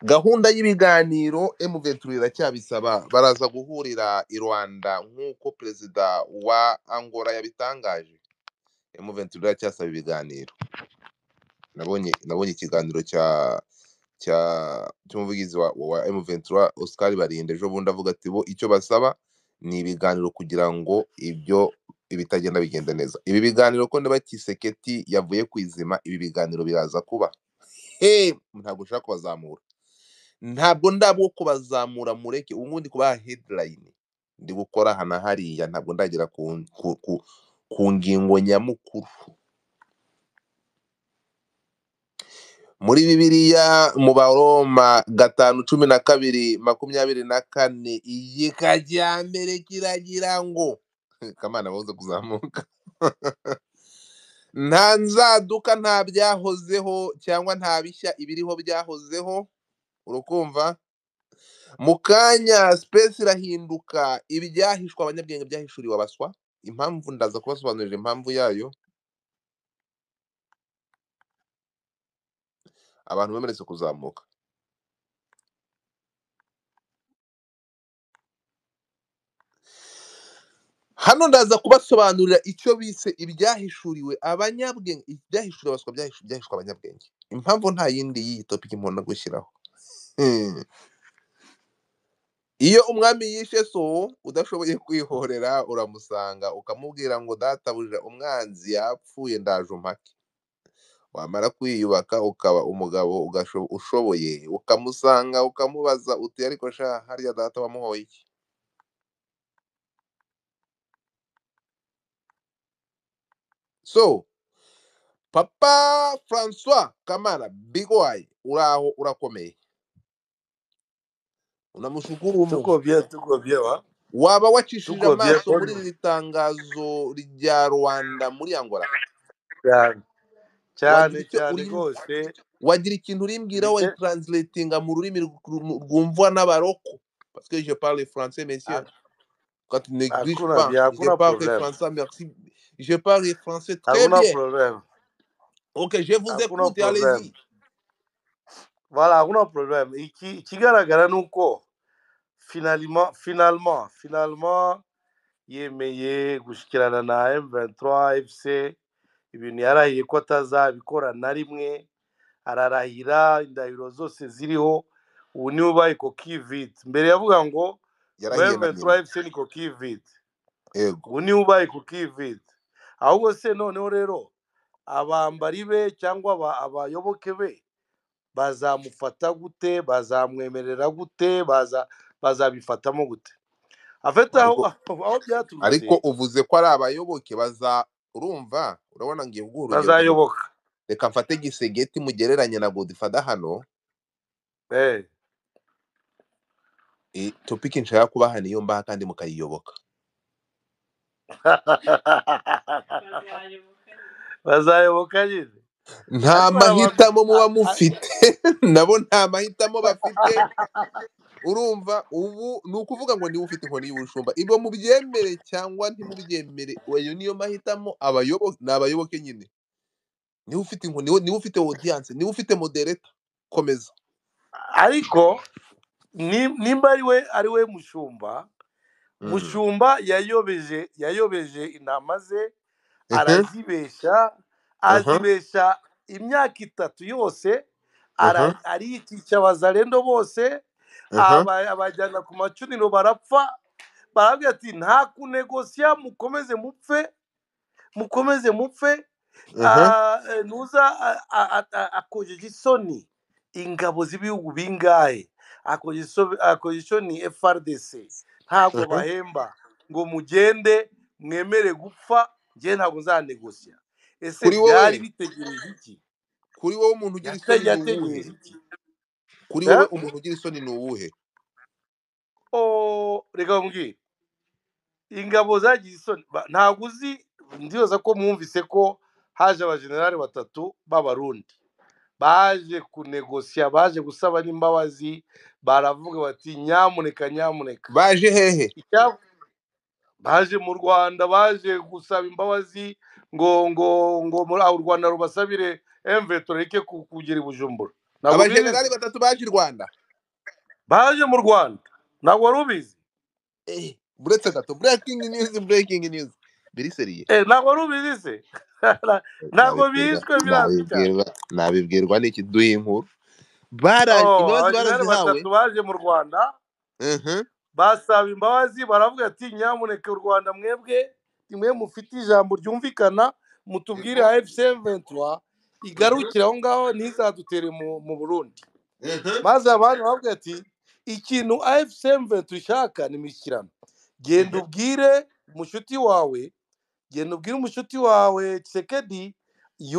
Gahunda y'ibiganiro M23 iracyabisaba, baraza guhurira i Rwanda nk'uko perezida wa Angola yabitangaje. M23 iracyasaba ibiganiro. Nabonye ikiganiro cya cya cy'umuvugizi wa M23 Oscar Barinde ejo bundi avuga ati bo icyo basaba ni ibiganiro kugira ngo ibyo ibitagenda bigenda neza. Ibi biganiro ko niba Kiseketi yavuye ku izima, ibi biganiro biraza kuba. Hey, ntabwo nshaka kubazamura, ntabwo ndabwo kubazamura, mureke ubundi kubaha headline ndi gukora hana hariya, ntabwo ndagera ku ngingo nyamukuru. Muri Bibiliya mu Baroma 5:12-24 igika cya mbere kiragira ngo Kamana babuze kuzamuka. Nta nzaduka, nta byahozeho cyangwa nta bishya, ibiriho byahozeho. Urukumva mu kanya space irahinduka, ibyahishwe abanyabwenge byahishuriwe abaswa. Impamvu ndaza kubasobanurira impamvu yayo. Abantu bemeretse kuzamuka. Hano ndaza kubasobanurira icyo bise ibyahishuriwe abanyabwenge, ibyahishuriwe abaswa byahishwe abanyabwenge. Impamvu nta yindi y'iyi topic nkunda gushyiraho. Iyo umwami yishe so udashoboye kwihorera, uramusanga ukamubwira ngo databuja umwanzi yapfuye ndaje umpake. Wamara kwiyubaka ukaba umugabo ushoboye, ukamusanga ukamubaza uti ariko sha harya data wamuhoye iki? So Papa Francois Kamara Big Y, uraho urakomeye, unamushukuru Mungu. Tuko bien wa Waba wacishije tuko bien amaso muri iri tangazo rya Rwanda muri Angola? Cyane cyane Wagira icyo cyane uri rwose. wagira ikintu urimbwira, Ndetse wayitranslatinga mu rurimi rwumvwa n'abaroko, parce que je parle français messieurs. Quand tu négliges hakuna pas, bien, je hakuna parle problème, français, merci. Je parle français très hakuna bien. problème, Ok, je vous hakuna écoute, problème. allez-y. Voilà, hakuna problème. Ikigaragara ni uko finalement yemeye gushyikirana na M23 FC, ibintu yarahiye ko atazabikora na rimwe, ararahira indahiro zose ziriho. Ubu niwe ubaye kokivide. Mbere yavuga ngo Yarahiye na M23 nyina. FC ni kokivide, Yego. ubu niwe ubaye kokivide. Ahubwo se noneho rero abambari be cyangwa abayoboke be bazamufata gute? Bazamwemerera gute? Bazabifatamo gute? Afite aho Ariko aho byaturutse ariko uvuze ko ari abayoboke baza, urumva, urabona ngiye kuguha urugero. Bazayoboka. Reka mfate Gisegeti mugereranye na Godfather hano. Topic nshaka kubaha niyo mbaha kandi mukayiyoboka. Bazayoboka nyine. Nta Ariko hari abantu mahitamo muba mufite, nabo nta mahitamo bafite. Urumva ubu ni ukuvuga ngo niba ufite inkoni y'ubushumba, ibyo mubyemere cyangwa ntimubyemere, ayo niyo mahitamo. Abayoboke ni abayoboke nyine. Niba ufite inkoni, niba ufite audience, niba ufite moderator, komeza. Ariko nimba ari we mushumba, mushumba yayobeje intama ze, arazibesha, azibesha imyaka 3 yose, ariyicisha abazalendo bose, abajyana ku macuniro barapfa. Barabwira ati nta kunegosiya, mukomeze mupfe, mukomeze mupfe. Nuza akojeje isoni ingabo z'ibihugu bingahe, akojeje isoni FRDC, ntabwo bahemba ngo mugende mwemere gupfa, njye ntabwo nzanegosiya. Ese Kuri wowe, byari bitegereje iki? Kuri wowe umuntu ugira isoni ni uwuhe? Yategereje iki? Kuri wowe umuntu ugira isoni ni uwuhe? Oh, reka mbwire, ingabo zagize isoni ntabwo uzi. Ndibaza ko mwumvise ko haje abajenerali 3 b'Abarundi baje kunegosiya, baje gusaba n'imbabazi, baravuga bati nyamuneka nyamuneka. Baje hehe? Baje mu Rwanda, baje gusaba imbabazi ngo ngo ngo muri u Rwanda rubasabire M23 reke kugera i Bujumbura. Ntabwo ubizi Abajenerali se? batatu baje i Rwanda. Baje mu Rwanda, ntabwo wari ubizi? Buretse gato, breaking news, breaking news, biri seriye. Ntabwo wari ubizi se? Ntabwo Nabibwirwa, bishwe, birazwi cyane. nabibwirwa n'iki? Duhe inkuru. Baraje, Oh, imbabazi abajenerali barazihawe. batatu baje mu Rwanda basaba imbabazi, baravuga ati nyamuneka u Rwanda mwebwe nimwe mufite ijambo ryumvikana, mutubwire Yego. AFC M23 igarukire aho ngaho ntizadutere mu Burundi. Maze abandi baravuga ati ikintu AFC M23 ishaka ni imishyikirano, genda ubwire mushuti wawe, genda ubwire umushuti wawe Tshisekedi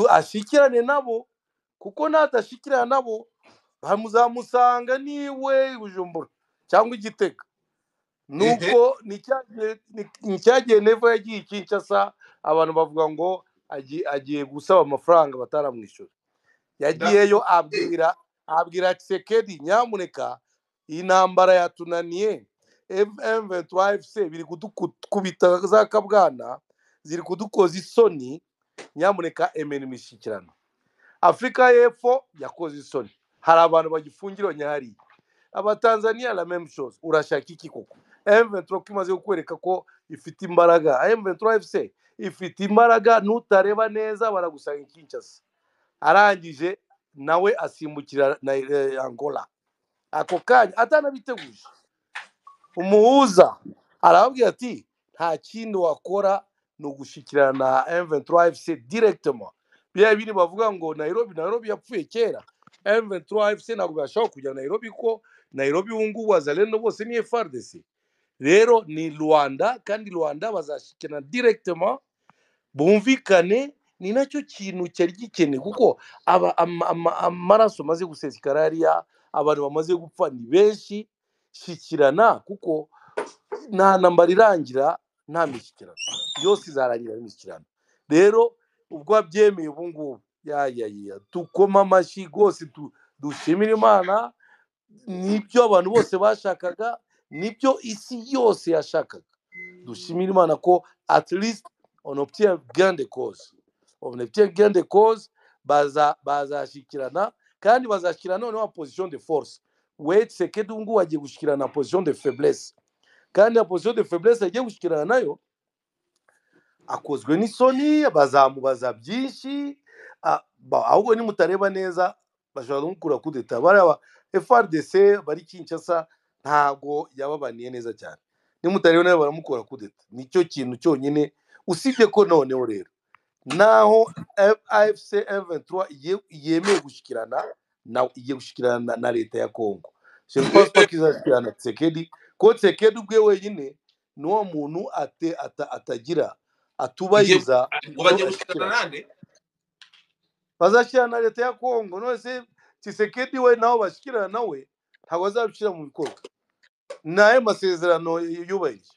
ashyikirane nabo, kuko natashikirana nabo bamuzamusanga niwe i Bujumbura cyangwa i Gitega. Nuko ni cyagihe Neva yagiye i Kinshasa, abantu bavuga ngo agiye gusaba amafaranga bataramwishyura. Yagiyeyo abwira Tshisekedi, nyamuneka iyi ntambara yatunaniye, M23 FC biri kudukubita za kabwana, ziri kudukoza isoni, nyamuneka emera imishyikirano. Afurika y'Epfo yakoze isoni, hari abantu bagifungiranye hariya. Abatanzania la même chose. Urashaka iki koko? M23 ko imaze kukwereka ko ifite imbaraga, M23 FC ifite imbaraga, nutareba neza baragusanga i Kinshasa. Arangije nawe asimbukira na Angola ako kanya atanabiteguje. Umuhuza arababwira ati nta kindi wakora ni ugushyikirana na M23 FC directement. Biriya bindi bavuga ngo Nairobi yapfuye kera, M23 FC ntabwo bashobora kujya Nairobi, ko Nairobi ubu ngubu wazalendo bose ni FARDC. Rero ni Rwanda, kandi Rwanda bazashyikirana directement bumvikane. Ni nacyo kintu cyari gikenewe, kuko amaraso amaze gusesekara hariya, abantu bamaze gupfa ni benshi. Shyikirana, kuko nta ntambara irangira nta mishyikirano, yose izarangira imishyikirano. Rero ubwo wabyemeye ubu ngubu, ya dukoma amashyi rwose, dushimire Imana. Nibyo abantu bose bashakaga, nibyo isi yose yashakaga. Dushimire Imana ko at least on obtient gain de cause, on obtient gain de cause. Bazashyikirana, kandi bazashyikirana noneho position de force. We Tshisekedi ubu ngubu agiye gushyikirana na position de faiblesse, kandi na position de faiblesse agiye gushyikirana nayo akozwe n'isoni, bazamubaza byinshi. Ahubwo nimutareba neza bashobora kumukura kudeta. Bariya FARDC bari Kinshasa ntago yababaniye neza cyane, nimutareba neza baramukura kudeta. Nicyo kintu cyonyine, usibye ko noneho rero naho AFC M23 yemeye gushyikirana na igiye gushyikirana na leta ya Congo. Je ne pense pas kizashyikirana na Tshisekedi, ko Tshisekedi ubwe wenyine ni wo muntu atagira Igiye atubahiriza ngo ibyo bagiye gushyikirana ashyikirana. nande? Bazashyikirana na leta ya Congo. None se Tshisekedi we naho bashyikirana nawe ntabwo azabishyira mu bikorwa. Ni ayo masezerano yubahirije,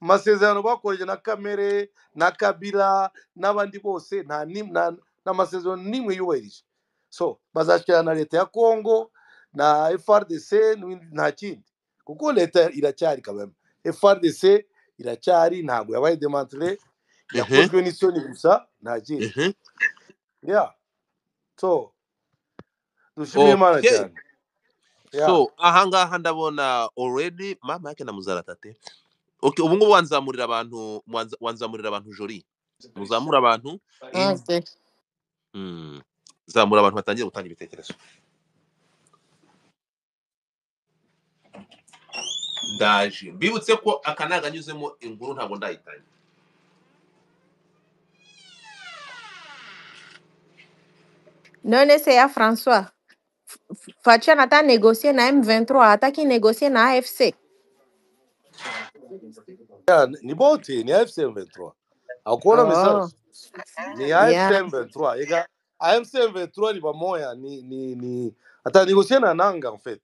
amasezerano bakoreje na Kamere na Kabila n'abandi bose, nta n'amasezerano n'imwe yubahirije. So bazashyikirana na leta ya Congo na FARDC n'ibindi, nta kindi, kuko leta iracyari kabame. FARDC iracyari, ntabwo yabaye demantelé, yakozwe n'isoni gusa, nta kindi. Yeah. So dushimire Imana Okay. cyane. Yeah. So ahangaha ndabona already mama yake na muzara tate. Okay, ubu ngubu wanzamurira abantu, wanzamurira abantu jori. Muzamura abantu. Okay. Zamura abantu batangiye gutanga ibitekerezo. Ndaje. Mbibutse ko aka naganyuzemo inkuru ntabwo ndayitangira. None se ya François. Fatia anataka négocier na M23, hataki négocier na AFC. Yeah, ni bote ni AFC M23. Hakuona message. Ni AFC M23. Ega AFC M23 ni pamoja ni ata négocier na Nanga en fait.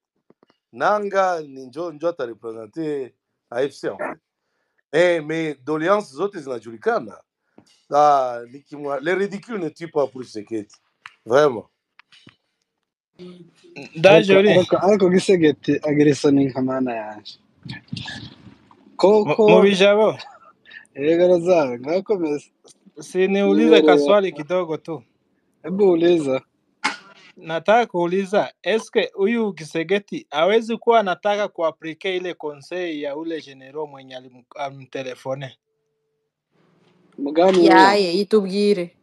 Nanga ni njo ata représenter AFC en fait. Mais doléances zote zinajulikana. Ah, les ridicules ne tuent pas pour Tshisekedi. Vraiment. Ndajori. Ariko Gisegeti ageresa ni nkamana yanje. Koko Mu bijabo. Yego Razaro, ngakomeza. Si niulize kaswali kidogo tu. Hebu uliza. Nataka kuuliza eske huyu Kisegeti hawezi kuwa anataka kuaplike ile conseil ya ule genero mwenye alimtelefone Mugani wo Yaye itubwire.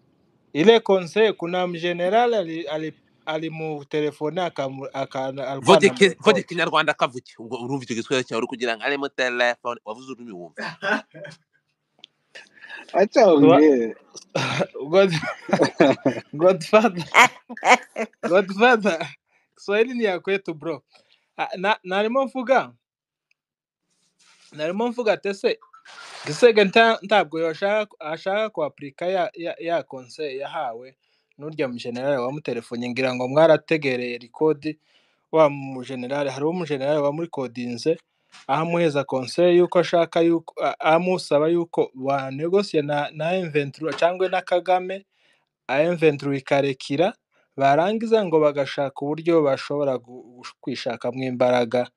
ile conseil. Kuna mgeneral alimutelefone alikuwa Vuga anamrekodi. Ikinyarwanda kavuke ubwo urumva icyo giswahili cyawe uri kugira ngo arimo telefone wavuze ururimi wumva. Acha ongee. God, Godfather, Godfather, Kiswahili ni ya kwetu bro. Ah, narimo mvuga tese Gisege ntabwo ashaka kuaplika ya conseil yahawe n'urya mujenerali wamutelefone. Ngira ngo mwarategereye record wa mujenerali, hari umujenerali wamurikodinze aho amuheza conseil yuko ashaka yuko amusaba yuko banegosiye na M23 cyangwa na Kagame, M23 ikarekira, barangiza ngo bagashaka uburyo bashobora kwishakamo imbaraga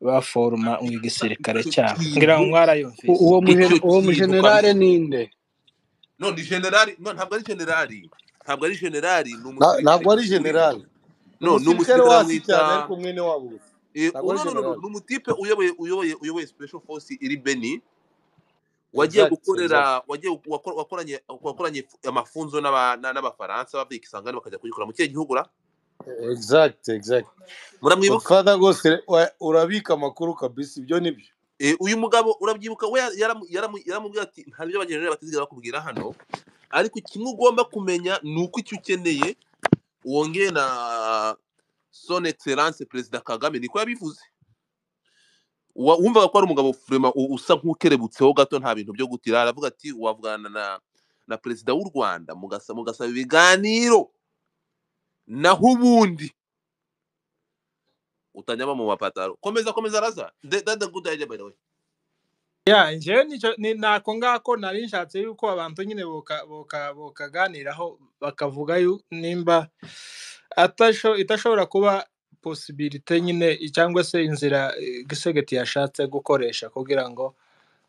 baforoma mu gisirikare Icyo cyabo. Ngira ngo kintu mwarayumvise. Uwo icyo uwo kintu mujenerale kabisa. ninde? No ni generali, no ntabwo ari generali, ntabwo ari generali, ni umusirikare Ntabwo ari uri generali, ni no ni umusirikare umusirikare wasi cyane, bamwita ariko mwene wabo gusa, ntabwo ari no no no no generali. ni umutipe uyoboye special force iri Beni, wagiye Exact, exact. gukorera wagiye wakoranye amafunzo n'abafaransa bavuye i Kisangani bakajya kuyikora mu kihe gihugu ra? Exact, exact. Muramwibuka? Godfather rwose urabika amakuru kabisa, ibyo nibyo. Uyu mugabo urabyibuka we yaramubwiye ati nta byo abagenerali batizigera bakubwira hano, ariko kimwe ugomba kumenya ni uko icyo ukeneye wongeye na son excellence perezida Kagame, niko yabivuze. Wumvaga ko ari umugabo vraiment usa nk'ukerebutseho gato, nta bintu byo gutira. Aravuga ati wavugana na perezida w'u Rwanda mugasaba ibiganiro, naho ubundi utanyama mu mapataro. Komeza komeza raza. That's a good idea by the way. Ya njyewe nicyo ni nako ngako nari nshatse yuko abantu nyine bokaganiraho bakavuga nimba itashobora kuba possibilité nyine cyangwa se inzira Gisegeti yashatse gukoresha kugira ngo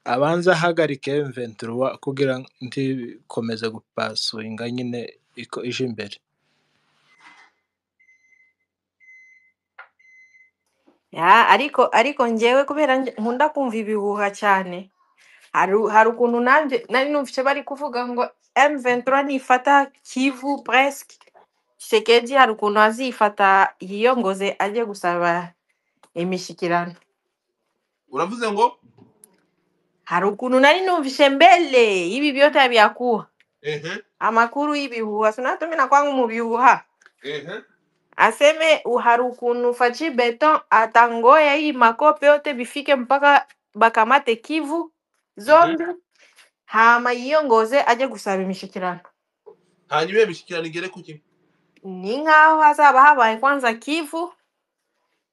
abanze ahagarike M23 kugira ngo ntikomeze gupasuinga nyine ije imbere. Ya, ariko njyewe kubera nkunda kumva ibihuha cyane, hari ukuntu nanjye nari numvise bari kuvuga ngo M23 nifata Kivu presque, Tshisekedi hari ukuntu azifata yiyongoze ajye gusaba imishikirano. Uravuze ngo Hari ukuntu nari numvise mbele ibi vyote vyakuwa ehe amakuru y'ibihuha, sinatumina kwangu mu bihuha ehe aseme hari ukuntu Fachi Beton atangoya hii makope yote bifike mpaka bakamate Kivu zombi, hama yiyongoze aje gusaba imishikirano. Hanyuma iyo mishyikirano igere kuki? Ni nkaho hazaba habaye kwanza Kivu,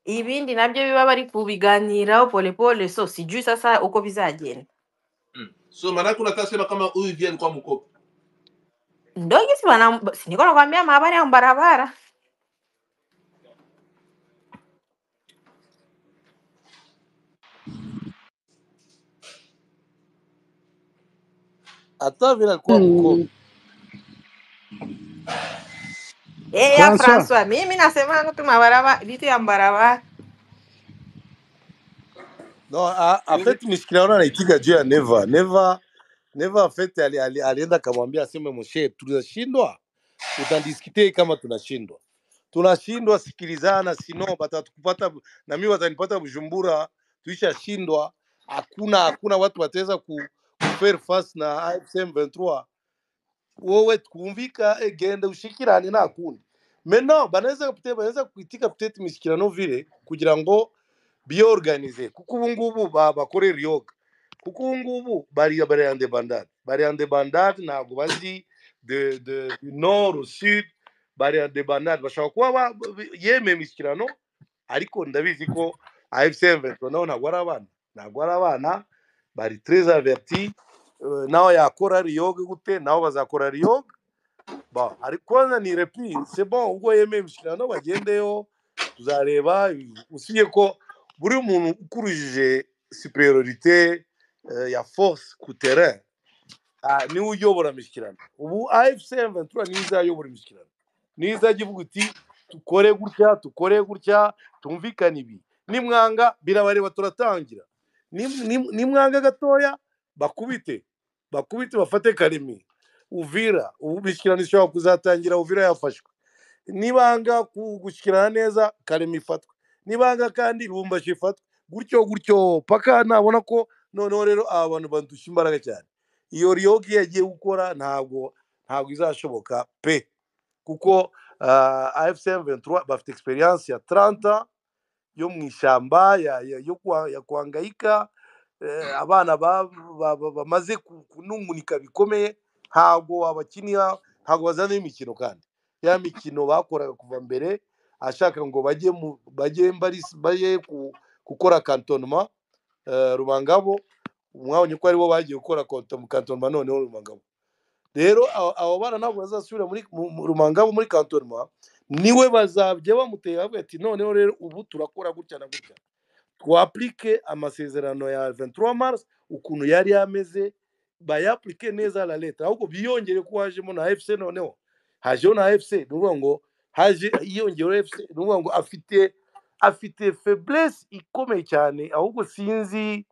ibindi nabyo biba bari kubiganiraho polepole, so sijui sasa uko bizagenda. So maanake unataka sema kama huyu ndiye alikuwa mkopo. Ndo gisi bana, si niko nakwambia mahabari ya barabara. Hata vile alikuwa mkopo. Ya François, Francois, mimi nasema tu mabarabara, vitu ya barabara. No, en fait mishikiliano anaitika juu ya Neva. Neva en fait alienda akamwambia aseme moshe, tunashindwa, utandiskite kama tunashindwa. Tunashindwa, sikilizana, sino batatukupata na mimi watanipata Bujumbura, tuishashindwa. Hakuna watu wataweza ku faire face na AFC M23. Wowe twumvika genda ushikirane nta kundi. Maintenant banaweza kuitika peut-être mishikirano vile kugira ngo biorganize, kuko ubu ngubu bakorera yoga, kuko ubu ngubu bari independant, bari independant, ntabwo bazi de du nord au sud, bari independant, bashobora kuba yemeye imishyikirano, ariko ndabizi ko AFC M23 nabo ntabwo ari abana, ntabwo ari abana, bari très averti. Naho yakora riyoga gute, nabo bazakora riyoga. Bon, ariko ni repli, c'est bon, ubwo yemeye imishyikirano bagendeyo, tuzareba. Usibye ko buri muntu ukurujije superiorité ya force ku terrain, niwe uyobora imishyikirano. Ubu AFC M23 niyo izayobora imishyikirano, niyo izajya ivuga iti Tukore gutya, tukore gutya, tumvikane ibi. Nimwanga birabareba turatangira. Nimwanga gatoya bakubite, bakubite bafate Karemi. Uvira, ubu ishobora kuzatangira Uvira yafashwe. Nibanga gushyikirana neza Karemi ifatwe. Nibanga kandi Lubumbashi ifatwe. Gutyo gutyo paka nabona ko noneho rero aba bantu bandusha imbaraga cyane. Iyo Ryogi yagiye gukora ntabwo izashoboka pe, kuko AFC M23 bafite experience ya 30 yo mu ishyamba ya kuhangaika, abana bamaze kunungunika bikomeye. Ntabwo abakinira, ntabwo bazana imikino, kandi ya mikino bakoraga kuva mbere ashaka ngo bajye bajye bajye gukora cantonnement Rubangabo, mwabonye ko aribo bagiye gukora cantonnement noneho Rumangabo. Rero abo bana ntabwo bazasubira muri Rumangabo muri cantonnement, niwe bazabye bamuteye bavuga ati noneho rero ubu turakora gutya na gutya, twaplike amasezerano ya 23 mars ukuntu yari ameze, bayaplike neza la leta, ahubwo biyongere ko hajemo na AFC. Noneho hajeho na AFC, ni ukuvuga ngo haje yiyongeyeho AFC, ni ukuvuga ngo afite faiblesse ikomeye cyane. Ahubwo sinzi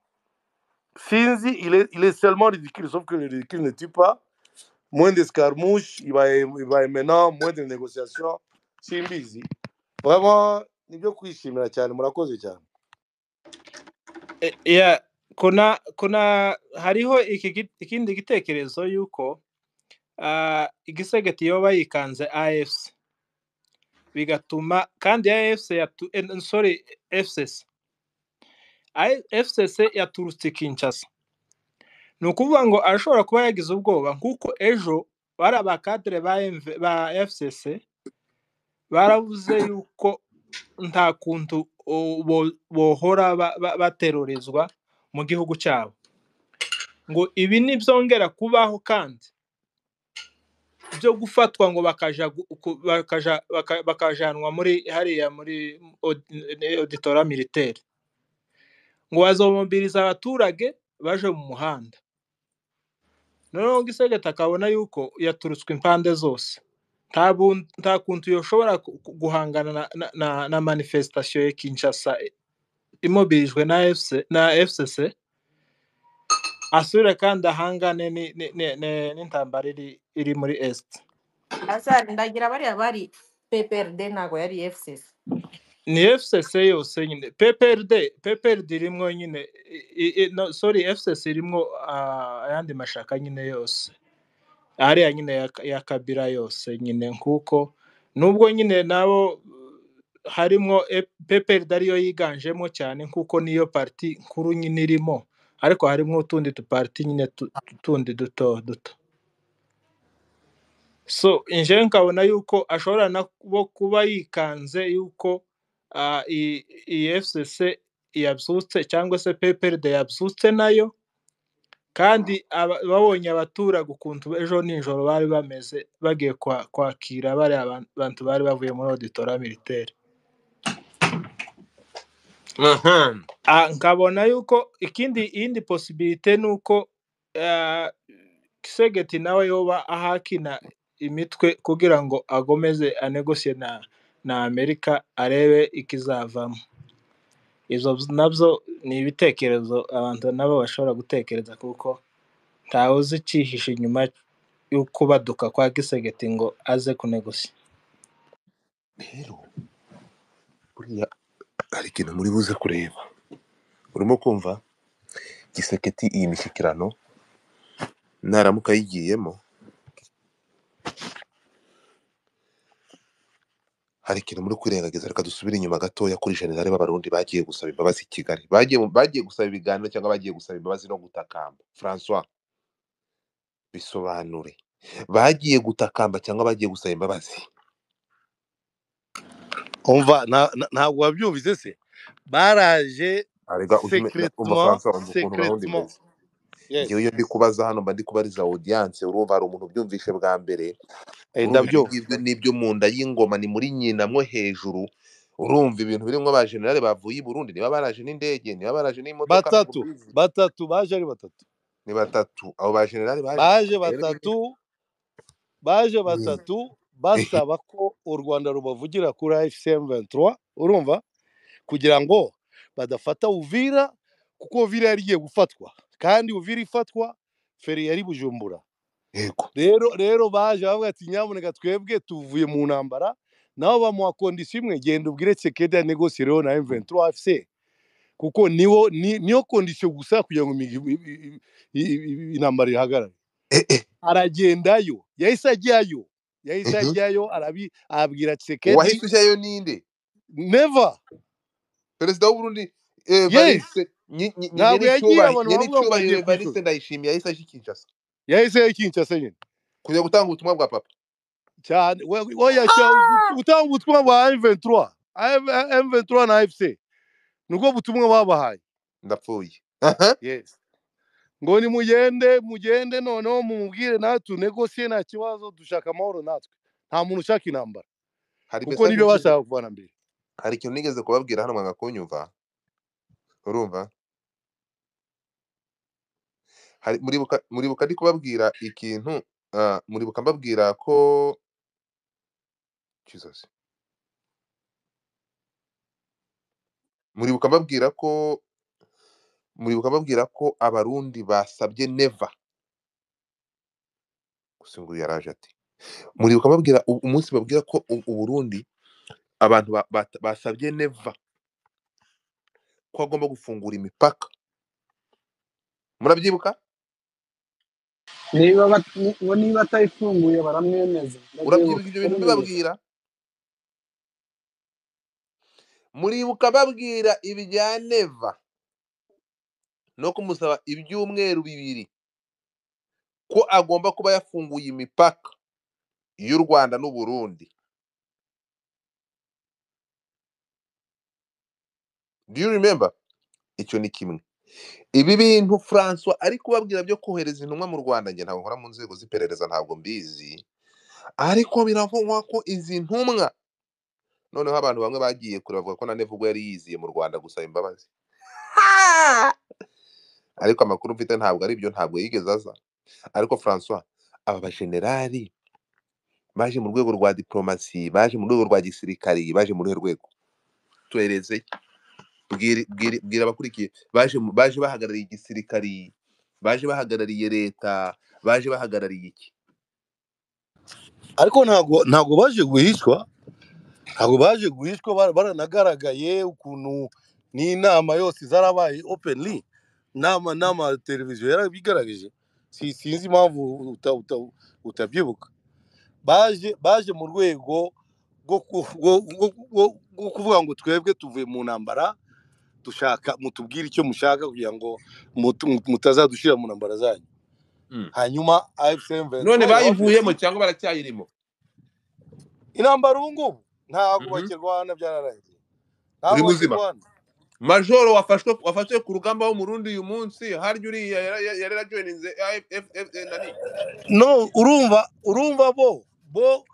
il est seulement ridicule, sauf que le ridicule ne tue pas. Moins d'escarmouches, il va maintenant moins de négociations, simbizi vraiment nibyo kwishimira cyane. Murakoze cyane. Yeah, kuna hariho ikindi gitekerezo yuko igisegeti yoba yikanze AFC, bigatuma kandi AFC sorry FCC, FCC yaturutse Kinshasa. Ni ukuvuga ngo arashobora kuba yagize ubwoba, nkuko ejo bari abakadere ba FCC baravuze yuko nta kuntu bohora baterorezwa mu gihugu cyabo, ngo ibi nibyongera kubaho kandi byo gufatwa ngo bakajanwa muri hariya muri auditora militaire, ngo bazomobiliza abaturage baje mu muhanda. Noneho Gisegeti akabona yuko yaturutswe impande zose, nta kuntu yoshobora guhangana na manifestation ya Kinshasa imobilijwe na FCC, asubire kandi ahangane n'intambara iri muri Est. Azari ndagira bariya bari PPRD ntago yari FCC. Ni FCC yose nyine, PPRD irimwo nyine, no, sorry, FCC irimwo ayandi mashaka nyine yose ariya nyine ya Kabila yose nyine, nkuko nubwo nyine nabo harimwo PPRD ariyo yiganjemo cyane, nkuko niyo parti nkuru nyine irimo, ariko harimwo utundi tuparti nyine tundi duto duto. So inje nkabona yuko ashobora nabo kuba yikanze yuko iyi FCC yabyutse cyangwa se PPRD yabyutse nayo, kandi babonye abaturage ukuntu ejo nijoro bari bameze bagiye kwakira bari abantu bari bavuye muri auditora militaire. Nkabona yuko iyindi possibilité nuko Kisegeti nawe yoba ahakina imitwe kugira ngo agomeze anegosiye na Amerika arebe ikizavamo. Izo nabyo ni ibitekerezo abantu nabo bashobora gutekereza, kuko ntawe uzi icyihishe inyuma y'ukubaduka kwa Gisegeti ngo aze kunegosiya. Rero buriya hari ikintu muri buze kureba, urimo kumva Giseketi iyi mishyikirano naramuka yigiyemo, hari ikintu muri kwirengagiza. Reka dusubire inyuma gatoya kuri generale b'Abarundi bagiye gusaba imbabazi i Kigali, bagiye gusaba ibiganiro cyangwa bagiye gusaba imbabazi no gutakamba. François, bisobanure, bagiye gutakamba cyangwa bagiye gusaba imbabazi? Umva, ntabwo wabyumvise se? Baraje Arega umva secrètement, François, umva ukuntu gahunda secrètement. imeze. Yes. Ngewe iyo ndi kubaza hano mba ndi kubariza audience, urumva hari umuntu ubyumvishe bwa mbere. Urumva ibyo Ndabyumva. ngibyo n'ibyo mu nda y'ingoma, ni muri nyina mwo hejuru. Urumva ibintu birimo ba generale bavuye i Burundi, niba baraje n'indege, niba baraje n'imodoka, ntabwo Batatu, mbizi. batatu baje ari batatu. Ni batatu abo ba generale baje Baje rero batatu, baje batatu basaba ko u Rwanda rubavugira kuri AFC M23, urumva, kugira ngo badafata Uvira, kuko Uvira yari igiye gufatwa, kandi Uvira ifatwa feri yari Bujumbura. Yego. Rero baje bavuga ati nyamuneka twebwe tuvuye mu ntambara, nabo bamuha kondisiyo imwe, genda ubwire Tshisekedi anegosiye rero na M23 AFC, kuko niwo niyo kondisiyo gusa kugira ngo intambara ihagarare. Aragendayo, yahise ajyayo, yahise ajyayo, abwira Tshisekedi. Wahise ujyayo ninde? Never. Perezida w'u Burundi Yes. Evariste Ntabwo yagiye, abantu nyene bavuga ngo icyubahiro agiye Evariste kwishyura. Ndayishimiye yahise aje i Kinshasa Yahise ajya i Kinshasa nyine kujya gutanga ubutumwa bwa papa cyane. Oya, gutanga ubutumwa bwa M23, M23 na AFC, nubwo butumwa babahaye. Ndapfuye. Yes. Ngo nimugende, mugende noneho mumubwire natwe tunegosiye, nta kibazo, dushaka amahoro natwe, nta muntu ushaka intambara, Hari kuko message nibyo nigeze, bashaka kuvana mbere. hari ikintu nigeze kubabwira hano mwanga kunyumva, urumva? Hari muribuka ndi kubabwira ikintu, muribuka mbabwira ko Jesus, muribuka mbabwira ko, muribuka mbabwira ko abarundi basabye Neva, gusa ngo yaraje ati muribuka mbabwira umunsi babwira ko Uburundi abantu basabye Neva ko agomba gufungura imipaka, murabyibuka? Niba ngo niba atayifunguye baramwemeza, ndabyibuka Urabyibuka ibyo bintu ko nibeshye. mbibabwira? Muribuka babwira ibya Neva no kumusaba ibyumweru 2 ko agomba kuba yafunguye imipaka y'u Rwanda n'u Burundi? Do you remember? Icyo ni kimwe. Ibi bintu François ari kubabwira byo kohereza intumwa mu Rwanda, njye ntabwo nkora mu nzego z'iperereza, ntabwo mbizi, ariko biravugwa ko izi ntumwa, noneho abantu bamwe bagiye kure bavuga ko na Neva ubwo yari yiziye mu Rwanda gusaba imbabazi, ariko amakuru mfite ntabwo ari byo, ntabwo yigeze aza. Ariko François, aba bajenerali baje mu rwego rwa diplomasi, baje mu rwego rwa gisirikari, baje mu ruhe rwego? Tuhereze, bwira abakurikiye, baje bahagarariye igisirikari, baje bahagarariye leta, baje bahagarariye iki? Ariko ntabwo baje guhishwa, ntabwo baje guhishwa, baranagaragaye ukuntu n'inama yose zarabaye openly, nama televiziyo yarabigaragaje. Sinzi impamvu utabyibuka. Baje mu rwego rwo kuvuga ngo twebwe tuvuye mu ntambara, dushaka mutubwire icyo mushaka kugira ngo mutazadushyira mu ntambara zanyu. Hanyuma AFC M23 none bayivuyemo cyangwa baracyayirimo? Intambara ubu ngubu ntabwo bakirwana, byararangiye. Uri muzima Majoro wafashwe ku rugamba wo mu Burundi uyu munsi, harya uriya yari yarajoininze AFF nani? No, urumva bo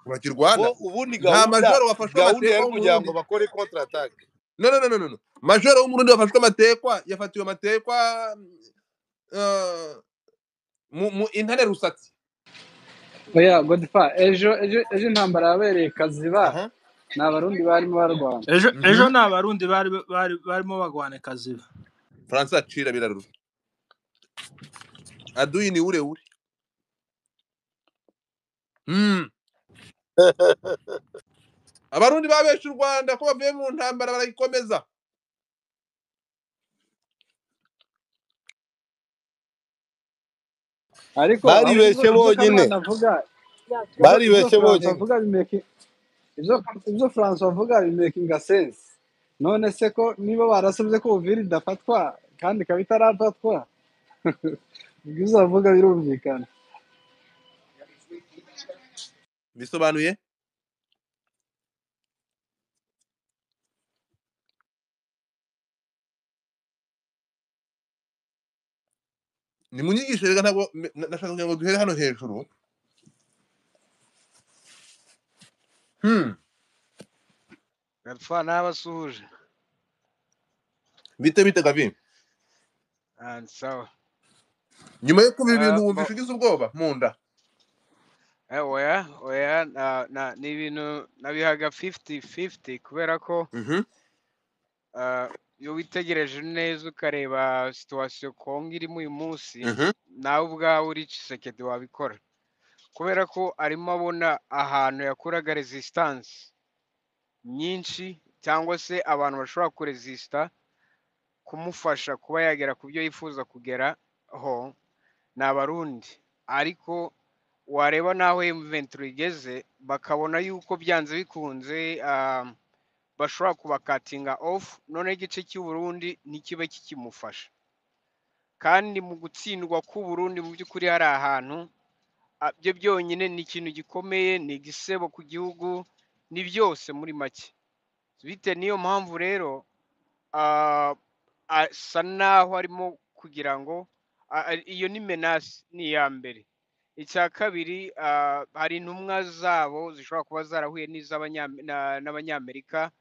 bakirwana ubundi nta majoro wafashwe gahunda kugira ngo bakore contre attaque. No. Majoro wo mu Burundi wafashwe amatekwa, yafatiwe amatekwa mu intare rusatsi. Oya Godfa, ejo intambara yabereye Kaziba. Ni abarundi barimo barwana. Ejo ni abarundi barimo bagwana Kaziba. Francis acira birarura. Aduyi ni ure ure. Abarundi babesha u Rwanda ko bavuye mu ntambara barayikomeza. Ariko baribeshe bonyine. Baribeshe bonyine. Ibyo François avuga bimakinga sense. None se ko niba barasabye ko Uvira idafatwa kandi ikaba itarafatwa, ibyo avuga birumvikana. Bisobanuye ni munyigisho rega, ntabwo nashaka kugira ngo duhere hano hejuru. Gapfa nabasuhuje. Bite Gavi? Sawa. Nyuma yo kuba ibintu wumvisha ugize ubwoba mu nda. Oya oya, ni ibintu nabihaga 50-50 kubera ko iyo witegereje neza ukareba situation Kongo irimo uyu munsi, nawe ubwawe uri Tshisekedi wabikora, kubera ko arimo abona ahantu yakuraga resistance nyinshi cyangwa se abantu bashobora kuresista kumufasha kuba yagera ku byo yifuza kugeraho ni Abarundi. Ariko wareba n'aho M23 igeze, bakabona yuko byanze bikunze bashobora kubakatinga off, noneho igice cy'u Burundi ntikibe kikimufasha. Kandi mu gutsindwa k'u Burundi mu by'ukuri hari ahantu byo byonyine ni ikintu gikomeye, ni igisebo ku gihugu, ni byose muri make. Bitewe n'iyo mpamvu rero asa naho arimo kugira ngo iyo ni menace, ni iya mbere. Icya kabiri, hari intumwa zabo zishobora kuba zarahuye n'Abanyamerika,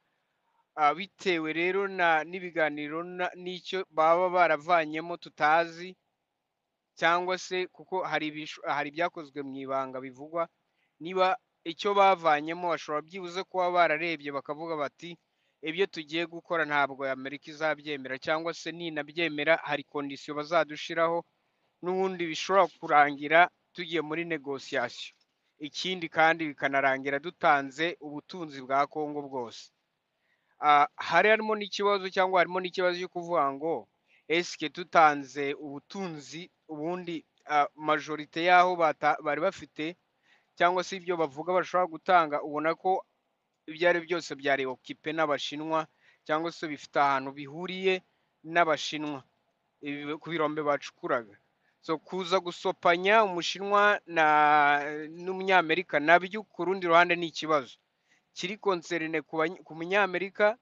bitewe rero n'ibiganiro n'icyo baba baravanyemo tutazi, cyangwa se kuko hari ibyakozwe mu ibanga bivugwa, niba icyo bavanyemo bashobora byibuze kuba bararebye bakavuga bati ibyo tugiye gukora ntabwo Amerika izabyemera, cyangwa se ninabyemera hari condition bazadushiraho, n'ubundi bishobora kurangira tugiye muri négociation. Ikindi kandi bikanarangira dutanze ubutunzi bwa Kongo bwose. Hari harimo n'ikibazo, cyangwa harimo n'ikibazo cyo kuvuga ngo eske tutanze ubutunzi ubundi majorité y'aho bari bafite cyangwa se ibyo bavuga bashobora gutanga, ubona ko ibyo ari byose byari occupé n'Abashinwa cyangwa se bifite ahantu bihuriye n'Abashinwa ku birombe bacukuraga. So kuza gusopanya Umushinwa na n'Umunyamerika nabyo ku rundi ruhande ni ikibazo kiri concerne ku Munyamerika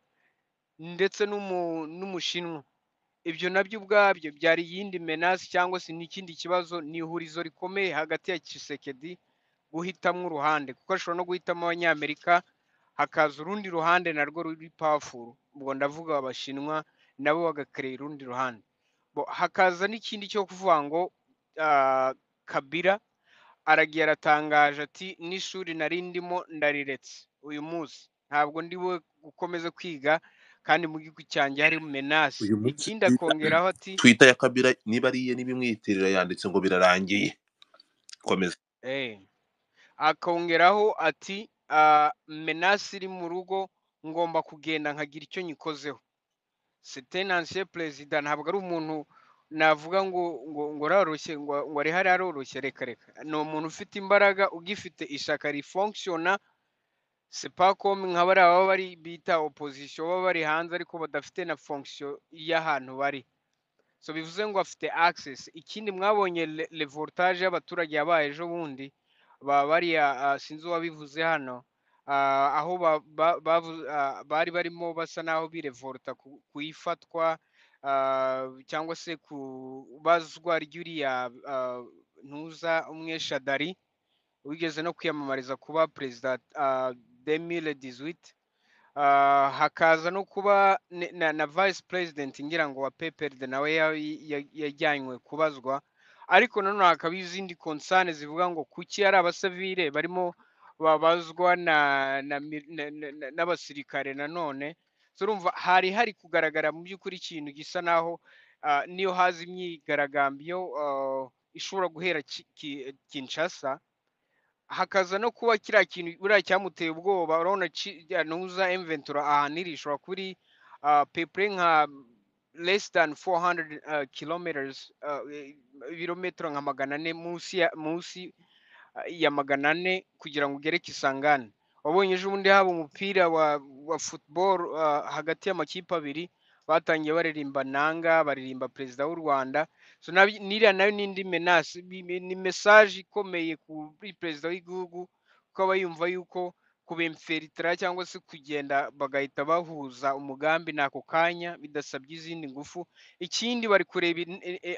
ndetse n'Umushinwa. Ibyo nabyo ubwabyo byari iyindi menace cyangwa se n'ikindi kibazo, ni ihurizo rikomeye hagati ya Tshisekedi guhitamo uruhande, kuko ashobora no guhitamo Abanyamerika hakaza urundi ruhande narwo ruri powerful, ubwo ndavuga Abashinwa, nabo bagakerera urundi ruhande. Bo, hakaza n'ikindi cyo kuvuga ngo Kabila aragiye aratangaje ati n'ishuri nari ndimo ndariretse uyu munsi, ntabwo ndi gukomeza kwiga kandi mu gihugu cyanjye hari menace. Uyu munsi Ikindi akongeraho ati Twitter ya Kabila niba ariye n'ibimwitirira yanditse ngo birarangiye. Komeza. Akongeraho ati menace iri mu rugo ngomba kugenda nkagira icyo nyikozeho. C'est un ancien président, ntabwo ari umuntu navuga ngo aroroshye, ngo ari hariya aroroshye, reka reka. Ni umuntu ufite imbaraga, ugifite ishyaka rifonctionna, c'est pas comme nka bariya baba bari bita opposition baba bari hanze ariko badafite na fonction y'ahantu bari. So bivuze ngo afite access. Ikindi mwabonye revoltage y'abaturage yabaye ejo bundi, ba bariya sinzi uwabivuze hano, aho bari barimo basa naho birevolta ku ifatwa cyangwa se kubazwa ry'uriya ntuza umwe Shadary wigeze no kwiyamamariza kuba perezida 2018, hakaza no kuba na vice president ngira ngo wa PPRD nawe yajyanywe kubazwa. Ariko nanone hakaba izindi concern zivuga ngo kuki ari abasivile barimo babazwa n'abasirikare nanone. So urumva hari kugaragara mu by'ukuri ikintu gisa naho niyo haza imyigaragambyo ishobora guhera Kinshasa, hakaza no kuba kiriya kintu buriya cyamuteye ubwoba. Urabona ntuza M23 ahantu iri ishobora kuba iri pepure nka less than 400 kilometers, ibirometero nka 400 munsi ya 400 kugira ngo ugere Kisangani. Wabonye ejo bundi haba umupira wa football hagati y'amakipe abiri, batangiye baririmba Nanga, baririmba perezida w'u Rwanda. So niriya nayo n'indi menace, ni message ikomeye kuri perezida w'igihugu, kuko aba yumva yuko kubemferitira cyangwa se kugenda bagahita bahuza umugambi n'ako kanya bidasabye izindi ngufu. Ikindi bari kureba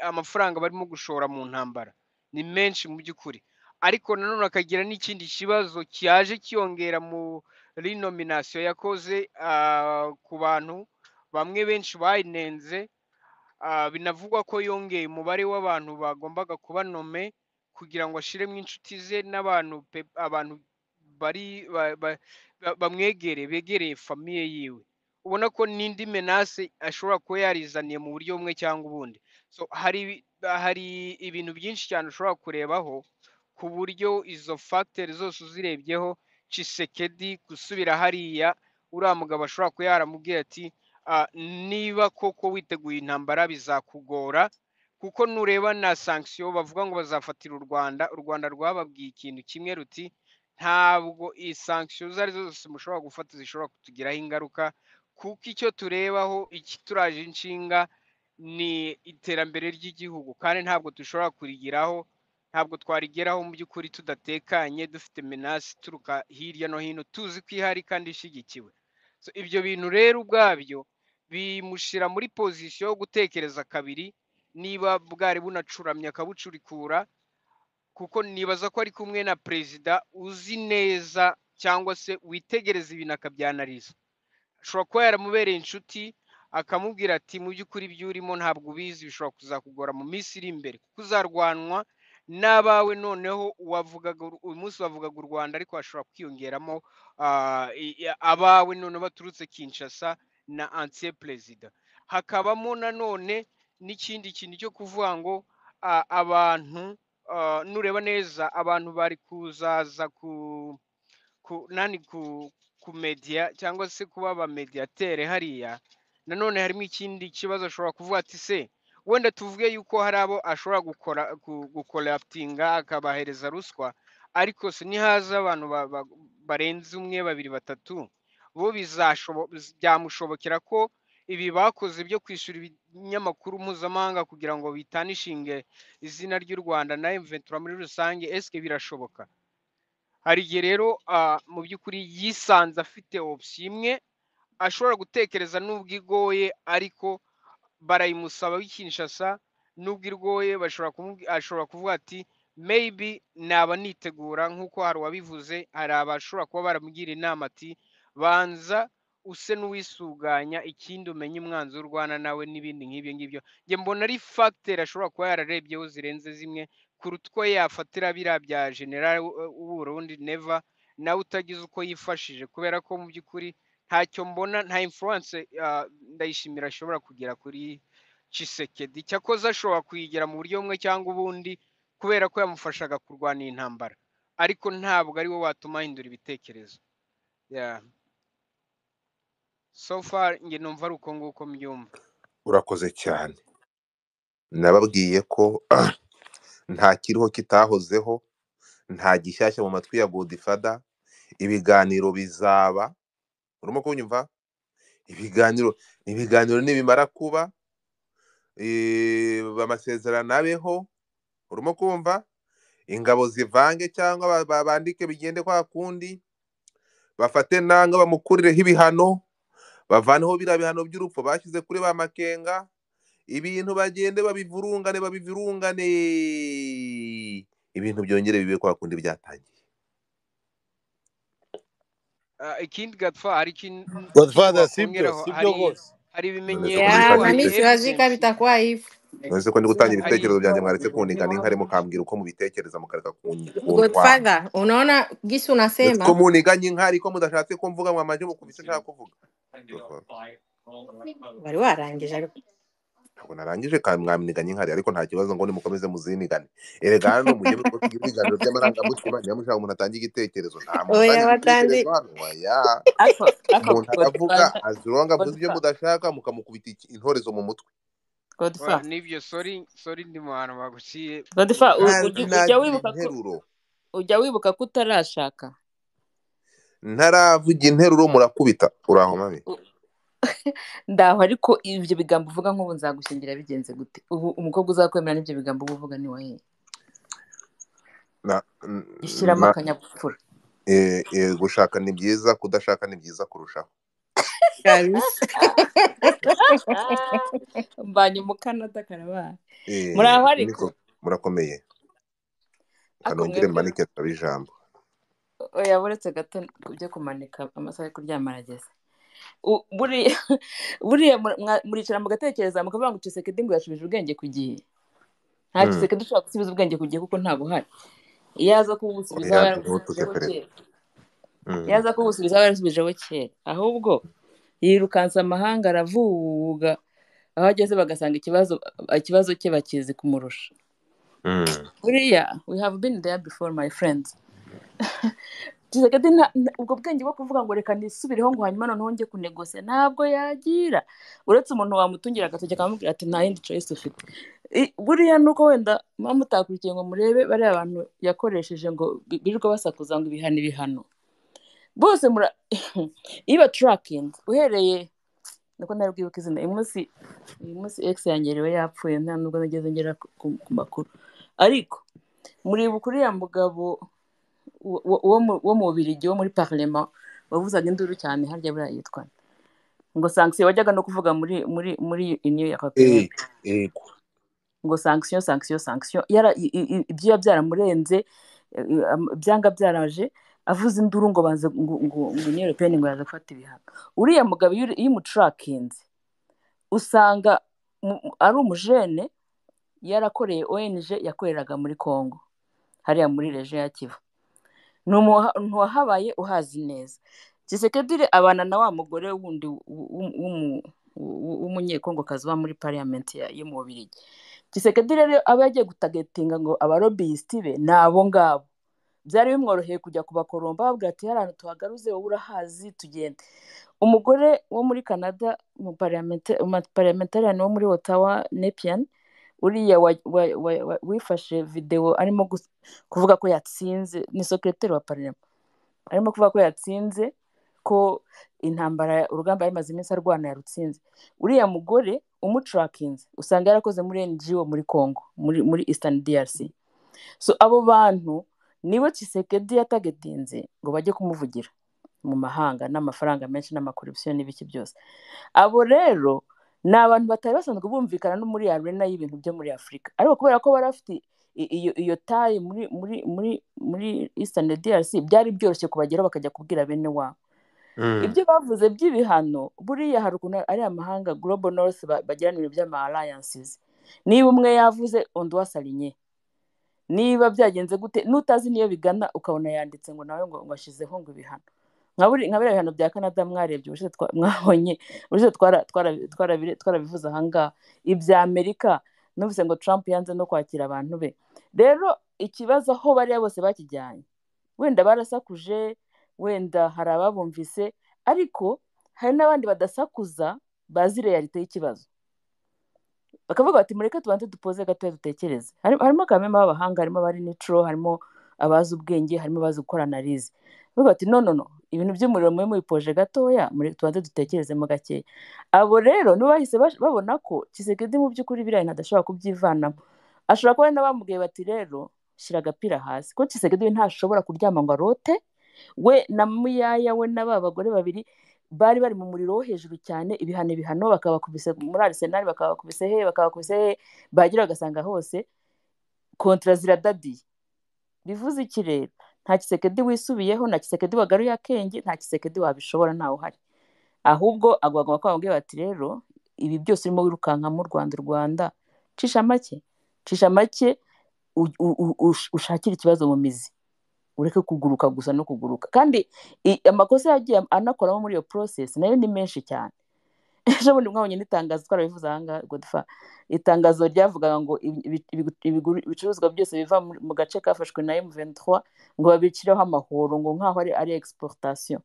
amafaranga barimo gushora mu ntambara ni menshi mu by'ukuri, ariko nanone akagira n'ikindi kibazo cyaje kiyongera muri nomination yakoze ku bantu bamwe benshi bayinenze. Binavugwa ko yongeye umubare w'abantu bagombaga kuba nommé. kugira ngo ashiremo inshuti ze n'abantu abantu bari bamwegereye, begereye famille yiwe. Ubona ko n'indi menace ashobora kuba yarizaniye mu buryo bumwe cyangwa ubundi. So hari ibintu byinshi cyane ushobora kurebaho ku buryo izo facteurs zose uzirebyeho, Tshisekedi gusubira hariya, uriya mugabo ashobora kuba yaramubwiye ati niba koko witeguye intambara bizakugora, kuko nureba na sanction bavuga ngo bazafatira u Rwanda, u Rwanda rwababwiye ikintu kimwe ruti ntabwo iyi sanction izo ari zo zose mushobora gufata zishobora kutugiraho ingaruka, kuko icyo turebaho ikituraje inshinga ni iterambere ry'igihugu, kandi ntabwo dushobora kurigeraho, ntabwo twarigeraho mu by'ukuri tudatekanye, dufite menace ituruka hirya no hino, tuzi ko ihari kandi ishyigikiwe. So, ibyo bintu rero ubwabyo bimushyira muri position yo gutekereza kabiri, niba bwari bunacuramye akabucurikura, kuko nibaza ko ari kumwe na perezida uzi neza cyangwa se witegereza ibintu akabyanariza. Ashobora kuba yaramubereye inshuti akamubwira ati mu by'ukuri ibyo urimo ntabwo ubizi, bishobora kuzakugora mu minsi iri imbere, kuko uzarwanwa n'abawe. Noneho wavugaga uyu munsi wavugaga u Rwanda, ariko hashobora kwiyongeramo abawe noneho baturutse Kinshasa na ancien perezida. Hakabamo nanone n'ikindi kintu cyo kuvuga ngo abantu nureba neza abantu bari kuzaza ku ku nani ku ku media cyangwa se kuba aba mediateur hariya. Nanone harimo ikindi kibazo ashobora kuvuga ati se wenda tuvuge yuko hari abo ashobora gukora gukoraptinga akabahereza ruswa, ariko se nihaza abantu barenze umwe, babiri, batatu, bo byamushobokera ko ibi bakoze byo kwishyura ibinyamakuru mpuzamahanga kugira ngo bitanishinge izina ry'u Rwanda na M23 muri rusange, eske birashoboka? Hari igihe rero mu by'ukuri yisanze afite option imwe ashobora gutekereza nubwo igoye, ariko barayimusaba w'i Kinshasa, nubwo igoye ashobora kuvuga ati maybe naba nitegura, nk'uko hari uwabivuze, hari abashobora kuba baramugira inama ati banza use n'uwisuganya, ikindi umenye umwanzi urwana nawe n'ibindi nk'ibyo ngibyo. Njye mbona ari facteur ashobora kuba yararebyeho zirenze zimwe kuruta uko yafatira biriya bya general w'u Burundi Neva, nawe utagize uko yifashije, kubera ko mu by'ukuri ntacyo mbona, nta influence Ndayishimira ashobora kugira kuri Tshisekedi. Cyakoze ashobora kuyigira mu buryo bumwe cyangwa ubundi, kubera ko yamufashaga kurwana iyi ntambara, ariko ntabwo ari we watuma ahindura ibitekerezo. Yeah. So far njye numva ari uko nguko mbyumva. Urakoze cyane. Nababwiye ko nta kiriho kitahozeho, nta gishyashya mu matwi ya Godfather. Ibiganiro bizaba, urimo kunyumva? Ibiganiro nibimara kuba, amasezerano abeho, urimo kumva? Ingabo zivange cyangwa bandike bigende kwa kundi, bafate nanga bamukurireho ibihano, bavaneho biriya bihano by'urupfu bashyize kuri ba Makenga, ibintu bagende babivurungane, ibintu byongere bibe kwa kundi byatangiye. Ikindi Godfather, hari ikintu Godfather, sibyo wakongeraho, sibyo hari rwose. hari None se ko ibimenyetso ndi Ya, gutangira na hari mimi siwazika evidence bitakuwa hivyo. None se ko ndi gutangira hari ibitekerezo byanjye, mwaretse kunigana inkari mukambwira uko mubitekereza, mukareka kuntwara. Godfather, unaona gisi Ko unasema muniganye inkari ko mudashatse ko mvuga, mwamanje mukumva icyo nshaka kuvuga. Godfather, wari warangije ariko. Ntabwo narangije kandi mwamiganye inkari, ariko nta kibazo ngo nimukomeze muzinigane. Erega hano mujye mukora ibiganiro by'amarangamutima, niba mushaka umuntu atanga igitekerezo, nta muntu Oya utanga batanzi igitekerezo hano. Oya, Ako ako umuntu aravuga Godfather, azironga avuze ibyo Godfather, mudashaka, mukamukubita intorezo mu mutwe. Godfather, nibyo, sorry sorry, ndi mu hantu baguciye. Godfather, ujya Ntanagira wibuka ko interuro, ujya wibuka ko utarashaka. ntaravuga interuro murakubita. Uraho mami? Ndaho, ariko ibyo bigambo uvuga nk'ubu nzagushyingira bigenze gute? Ubu umukobwa uzakwemera n'ibyo bigambo uba uvuga ni wahe? Na, Gishyiramo na, akanyabupfura. Gushaka ni byiza, kudashaka ni byiza kurushaho. Kabisa. Mbanye mu Canada karabaye. Muri aho ariko Niko murakomeye. ako Kanongere mwebwe manike turabe ijambo. oya, buretse gato byo kumanika, amasaha yo kuryama arageze. Buriya buriya muricara mugatekereza mukavuga ngo Tshisekedi ngo yashubije ubwenge ku gihe. Nta Mm. Tshisekedi ushobora gusubiza ubwenge ku gihe kuko nta buhari. Iyo aza kubusubiza Oya, aba ntutuke yarabusubijeho perezida. kera. Iyo aza kubusubiza aba yarasubijeho kera. Ahubwo yirukansa amahanga aravuga, aho ageze bagasanga ikibazo cye bakizi kumurusha. Buriya we have been there before, my friends. Tshisekedi ubwo bwenge bwo kuvuga ngo reka nisubireho ngo hanyuma noneho njye kunegosiya ntabwo yagira, uretse umuntu wamutungira agatoki akamubwira ati nta yindi choice ufite. Buriya nuko wenda muba mutakurikiye ngo murebe bariya bantu yakoresheje ngo birirwa basakuza ngo ibihano ibihano bose mura iba tracking uhereye niko ntari bwibuke izina. Uyu munsi ex yangerewe yapfuye, nta nubwo nageze ngera ku makuru, ariko muribuka uriya mugabo wo mu Bubiligi wo muri parlement wavuzaga induru cyane, harya buriya yitwa nde? Ngo sanction, wajyaga no kuvuga muri Union Européenne. Yego. Ngo sanction, sanction, sanction, yara ibyuya byaramurenze, byanga byaraje avuza induru ngo banze ngo Union Européenne ngo yaza gufata ibihano. Uriya mugabo iyo umutrackinze usanga ari umujene yarakoreye ONG yakoreraga muri Congo hariya muri région ya Kivu, ni umuntu wahabaye uhazi neza. Tshisekedi abana na wa mugore wundi w'umunyekongokazi uba muri parliament yo mu Bubiligi. Tshisekedi rero aba yagiye gutargetinga ngo abalobbyistes be ni abo ngabo, byari bimworoheye kujya kubakoromba babwira ati hari ahantu tuhagaruze, wowe urahazi, tugende. Umugore wo muri Canada, umuparliamentarian wo muri Ottawa, Nepean, uriya wifashe video arimo kuvuga ko yatsinze, ni secrétaire wa parlement, arimo kuvuga ko yatsinze, ko intambara urugamba yari iminsi arwana yarutsinze. Uriya mugore umutrackinze usanga yarakoze muri NGO muri Congo, muri Eastern DRC. So abo bantu nibo Tshisekedi yatargetinze ngo bajye kumuvugira mu mahanga n'amafaranga menshi n'amacorruption n'ibiki byose. Abo rero ni abantu batari basanzwe bumvikana no muri arena y'ibintu byo muri Afurika, ariko kubera ko bari bafite iyo tayi muri Eastern DRC, byari byoroshye kubageraho bakajya kubwira bene wabo. Ibyo bavuze by'ibihano, buriya hari ukuntu ari amahanga Global North bagirana ibintu by'ama alliances. Niba umwe yavuze, undi wasarinye, niba byagenze gute n'utazi niyo bigana, ukabona yanditse ngo nawe ngo ashyizeho ngo ibihano nka biriya bihano bya Canada mwarebye ubushize, mwabonye ubushize twarabivuze ahangaha. Ibya Amerika numvise ngo Trump yanze no kwakira abantu be. Rero ikibazo aho bariya bose bakijyanye, wenda barasakuje, wenda hari ababumvise, ariko hari n'abandi badasakuza bazi réalité y'ikibazo, bakavuga bati mureke tubanze dupoze gatoya dutekereze. Harimo kameme b'abahanga, harimo abari neutral, harimo abazi ubwenge, harimo abazi gukora analyse, bavuga bati no, no, no, ibintu by'umuriro mube mubipoje gatoya, mureke tubanze dutekerezemo gakeya. Abo rero nibo bahise babona ko Tshisekedi mu by'ukuri biriya bintu adashobora kubyivanamo. Ashobora kuba ari n'abamubwiye bati rero shyira agapira hasi, ko Tshisekedi we ntashobora kuryama ngo arote, we na Muyaya we na ba bagore babiri bari mu muriro wo hejuru cyane, ibihano ibihano, bakabakubise muri Arsenal, bakabakubise he, bakabakubise he, bagira bagasanga hose contrats ziradadiye. Bivuze iki rero? Nta Tshisekedi wisubiyeho, nta Tshisekedi wagaruye akenge, nta Tshisekedi wabishobora, ntawe uhari. Ahubwo agomba kuba bamubwiye bati rero ibi byose urimo wirukankamo u Rwanda, u Rwanda, cisha make, cisha make, ushakire ikibazo mu mizi, ureke kuguruka gusa no kuguruka. Kandi amakosa yagiye anakoramo muri iyo process nayo ni menshi cyane. Ejo bundi mwabonye n'itangazo, twarabivuze ahangaha Godfa, itangazo ryavugaga ngo ibicuruzwa byose biva mu gace kafashwe na M23 ngo babicireho amahoro, ngo nk'aho ari exportation.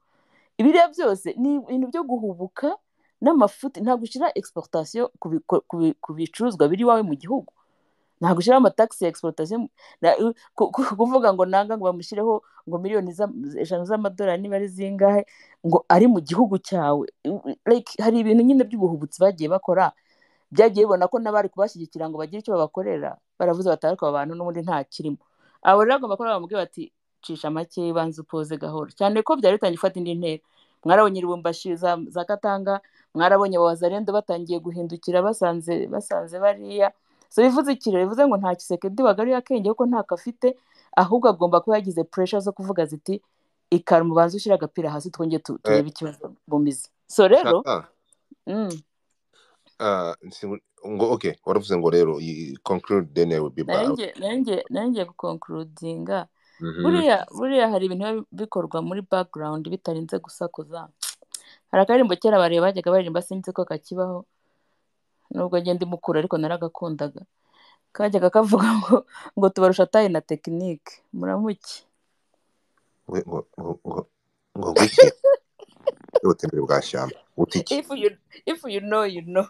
Ibiriya byose ni ibintu byo guhubuka n'amafuti. Ntabwo ushyira exportation ku bicuruzwa biri iwawe mu gihugu, ntabwo ushyiraho amataxes ya exportation. Kuvuga ngo nanga ngo bamushyireho ngo miliyoni 5 z'amadolari niba ari zingahe ngo ari mu gihugu cyawe. Like, hari ibintu nyine by'ubuhubutsi bagiye bakora, byagiye bibona ko n'abari kubashyigikira ngo bagire icyo babakorera baravuze bati ariko aba bantu n'ubundi nta kirimo. Abo rero bagomba kuba bamubwiye bati cisha make, banza upoze gahoro, cyane ko byari bitangiye gufata indi ntera. Mwarabonye Lubumbashi za Katanga, mwarabonye abawazalendo batangiye guhindukira basanze bariya. So bivuze iki rero? Bivuze ngo nta Tshisekedi wagaruye akenge kuko ntako afite, ahubwo agomba kuba yagize pressure zo kuvuga ziti ikara umubanza ushyira agapira hasi twongere turebe ikibazo mu mizi. So rero Shaka. Ngo okay, waravuze ngo rero conclude then I will be back. Nanjye gukonkurudinga. Buriya hari ibintu biba bikorwa muri background bitarinze gusakuza. Hari akaririmbo kera bareba bajyaga baririmba, sinzi ko kakibaho nubwo ngenda mukuru, ariko naragakundaga. Kajyaga kavuga ngo tubarusha tayi na tekinike, muramuke. Ngo ngo ngo ngo ngwiki ubutembere bwa shyamba utiki. If you know you know.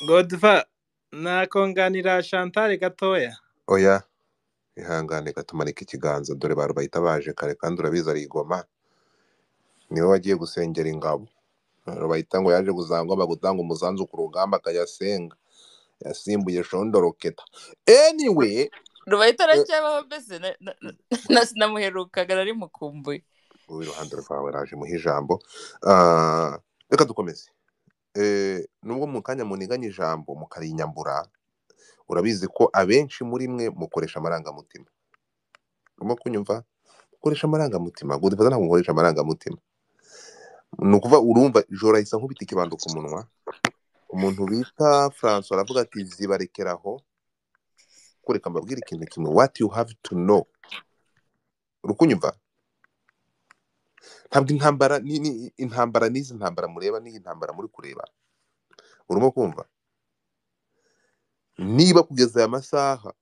Godfa, nakonganira Chantal gatoya. Oya, ihangane gatumanika ikiganza, dore ba bahita baje kare kandi urabizi ari igoma, niwe wagiye gusengera ingabo. Bahita ngo yaje kuzangomba gutanga umusanzu ku rugamba akayasenga, yasimbuye shondoroketa. Anyway, Rubayita aracyabaho mbese sinamuherukaga, nari mukumbuye. Ubu iruhande rwawe raje muha ijambo. Reka dukomeze. Nubwo mu kanya muniganya ijambo mukarinyambura, urabizi ko abenshi muri mwe mukoresha amarangamutima. Urimo kunyumva? Mukoresha amarangamutima. Godfather ntabwo mukoresha amarangamutima. Ni ukuvuga urumva joro ahise ankubita ikibando ku munwa. Umuntu bita François aravuga ati zibarekeraho. Kureka mbabwire ikintu kimwe, what you have to know. Uri kunyumva? Ntabwo intambara ni intambara n'izi ntambara mureba n'iyi ntambara muri kureba. Urimo kumva? Niba kugeza aya masaha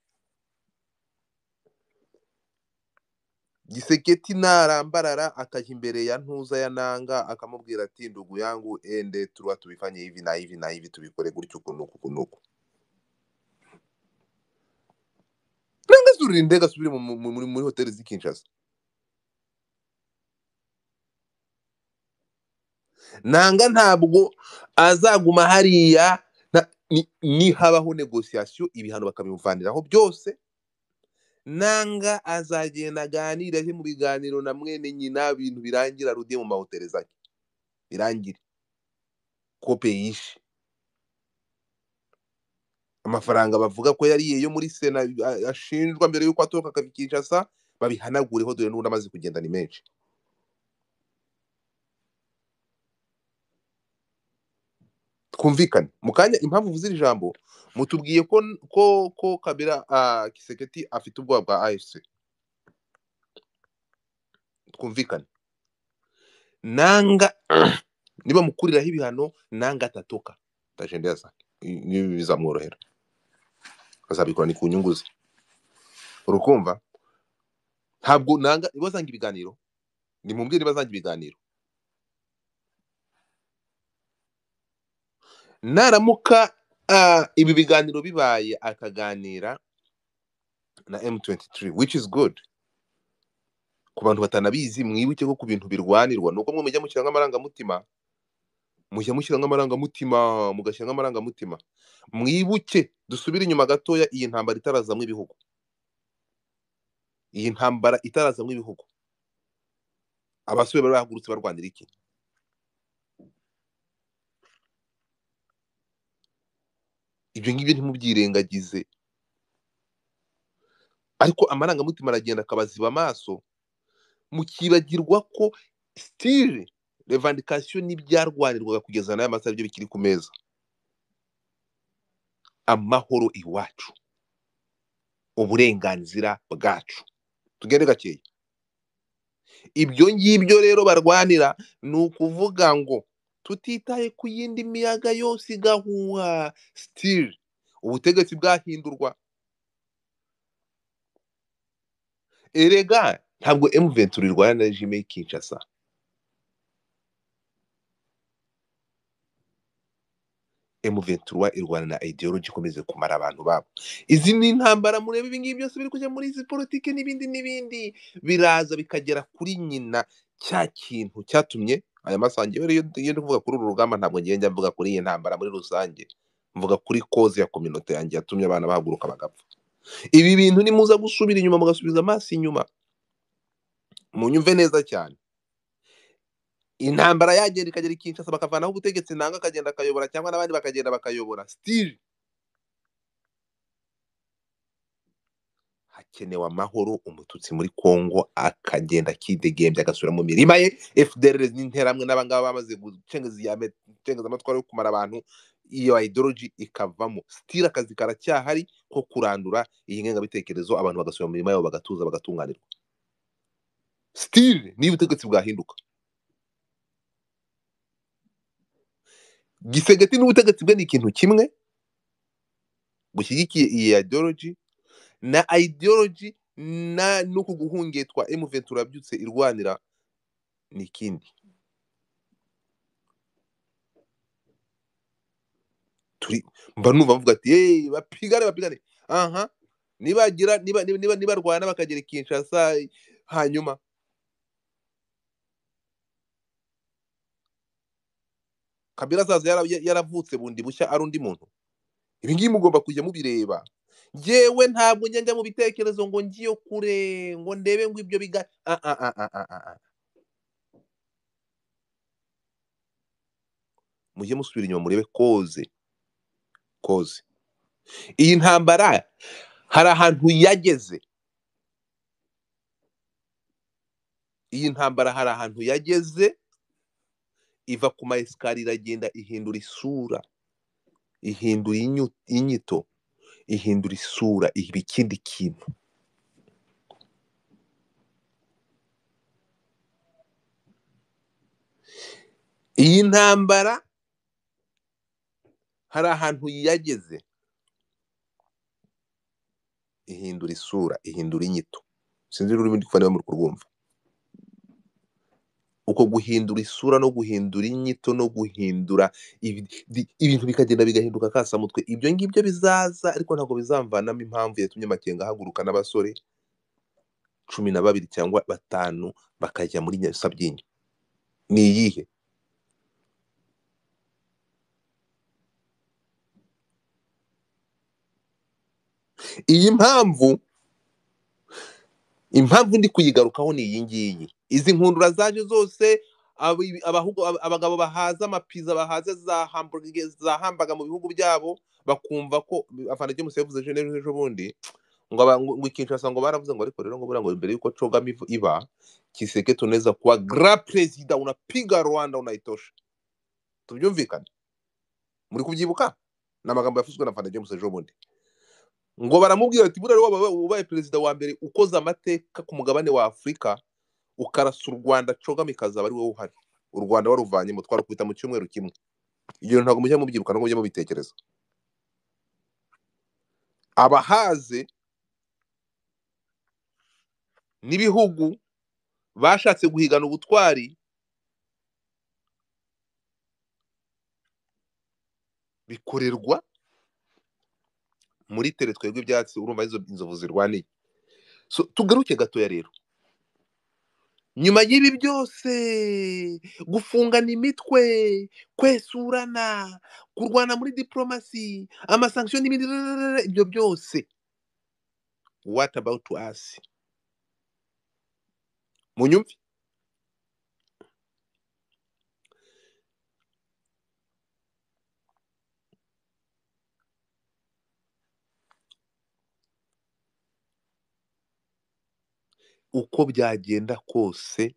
Giseketi narambarara akajya imbere ya ntuza ya nanga akamubwira ati ndugu yangu ende turuwa tubifanye hivi na hivi na hivi, tubikore gutyo uku n'uku uku n'uku. Nanga zurira indege asubire muri hoteli z'i Kinshasa. Nanga ntabwo azaguma hariya, nihabaho negociation ibihano bakabimuvaniraho byose. Nanga azagenda aganira aje mu biganiro na mwene nyina, ibintu birangira rudiye mu mahoteli zake birangire, kope yishe amafaranga bavuga ko yariye yo muri sena ashinjwa mbere yuko atoroka akava i Kinshasa, babihanagureho, dore n'ubundi amaze kugenda ni menshi. Twumvikane mu kanya impamvu uvuze iri jambo, mutubwiye ko Kabila Kiseketi afite ubwoba bwa AFC. Twumvikane, nanga niba mukuriraho ibihano, nanga atatoka tajendea zake, bizamworohera, azabikora ni ku nyungu ze. Urukumva? Ntabwo nanga bazanga ibiganiro, ni mumbwire bazanga ibiganiro. Naramuka ibi biganiro bibaye akaganira na M23, which is good. Ku bantu batanabizi mwibuke ko ku bintu birwanirwa nuko mwe mujya mushyira nk'amarangamutima, mujya mushyira nk'amarangamutima, mugashyira nk'amarangamutima. Mwibuke dusubire inyuma gatoya, iyi ntambara itarazamwe ibihugu, iyi ntambara itarazamwe ibihugu, abasore bari bahagurutse barwanira iki? Ibyo ngibyo ntimubyirengagize, ariko amarangamutima aragenda akabaziba amaso, mukibagirwa ko still revendication n'ibyarwanirwaga kugeza n'aya masaha byo bikiri ku meza. Amahoro iwacu, uburenganzira bwacu. Tugende gakeya. Ibyo ngibyo rero barwanira ni ukuvuga ngo tutitaye ku yindi miyaga yose igahuha, still ubutegetsi bwahindurwa. Erega ntabwo M23 irwana na regime y'i Kinshasa. M23 irwana na ideology ikomeze kumara abantu babo. Izi ni intambara mureba, ibi ngibi byose biri kujya muri izi politike n'ibindi n'ibindi, biraza bikagera kuri nyina cya kintu cyatumye aya masange. Iyo ndi kuvuga kuri uru rugamba ntabwo ngiye njya mvuga kuri iyi ntambara muri rusange, mvuga kuri cause ya communauté yanjye yatumye abana bahaguruka bagapfa. Ibi bintu nimuza gusubira inyuma mugasubiza amaso inyuma, munyumve neza cyane. Intambara yagenda ikagera i Kinshasa bakavanaho ubutegetsi, nanga akagenda akayobora cyangwa n'abandi bakagenda bakayobora, still Hakenewe amahoro, umututsi muri Kongo akagenda akidegembya agasubira mu mirima ye. FDLR n'interahamwe n'abangaba bamaze gucengeza amatwara yo kumara abantu, iyo ideology ikavamo. Still akazi karacyahari ko kurandura iyi ngengabitekerezo, abantu bagasubira mu mirima yabo, bagatuza, bagatunganirwa. Still niba ubutegetsi bwahinduka, Gisegeti n'ubutegetsi bwe ni ikintu kimwe bushyigikiye iyi ideology na ideology na nuku guhungetwa M23 yabyutse irwanira ni ikindi. Turi mba numva bavuga ati hey, bapigane bapigane, aha nibagira niba niba niba rwana bakagera i Kinshasa, hanyuma Kabila azaza yaravutse bundi bushya ari undi muntu. Ibi ngibi mugomba kujya mubireba. Njyewe ntabwo njya mu bitekerezo ngo ngiyo kure ngo ndebe ngo ibyo biga Mujye musubira inyuma murebe koze koze. Iyi ntambara hari ahantu yageze, iyi ntambara hari ahantu yageze, iva ku ma esikariye iragenda ihindura isura, ihindura inyito, ihindura isura, iba ikindi kintu. Iyi ntambara hari ahantu yageze ihindura isura, ihindura inyito. Sinzi ururimi ndi kuva muri kurwumva. Uko guhindura isura no guhindura inyito no guhindura ibintu bikagenda bigahinduka kasamutwe, ibyo ngibyo bizaza, ariko ntabwo bizamvanamo impamvu yatumye Makenga ahaguruka n'abasore 12 cyangwa 5 bakajya muri Sabyinyo. Ni iyihe? Iyi mpamvu, impamvu ndi kuyigarukaho ni iyi ngiyi. Izi nkundura zaje zose, abagabo bahaza amapiza, bahaza za hamburger, za hambaga mu bihugu byabo, bakumva ko afana James yavuze ejo bundi ngo Kinshasa ngo baravuze ngo ariko rero ngo buriya ngo mbere yuko Cogam iba Tshisekedi tunaweza kuwa grand president, unapiga Rwanda unaitosha. Tubyumvikane, muri kubyibuka n'amagambo yavuzwe na Afana James ejo bundi, ngo baramubwira ati buriya waba ubaye perezida wa mbere ukoze amateka ku mugabane wa Afurika, ukarasa u Rwanda, Cogam ikazaba ari wowe uhari, u Rwanda waruvanyemo, twarukubita mu cyumweru kimwe. Ibyo ntabwo mujya mubyibuka, ntabwo mujya mubitekereza. Abahaze n'ibihugu bashatse guhigana ubutwari bikorerwa muri tere twebwe ibyatsi, urumva izo inzovu zirwaniye. So tugaruke gatoya rero, nyuma y'ibi byose, gufungana imitwe, kwesurana, kurwana muri diplomasi, amasanction n'ibindi, ibyo byose, what about us? Munyumve, uko byagenda kose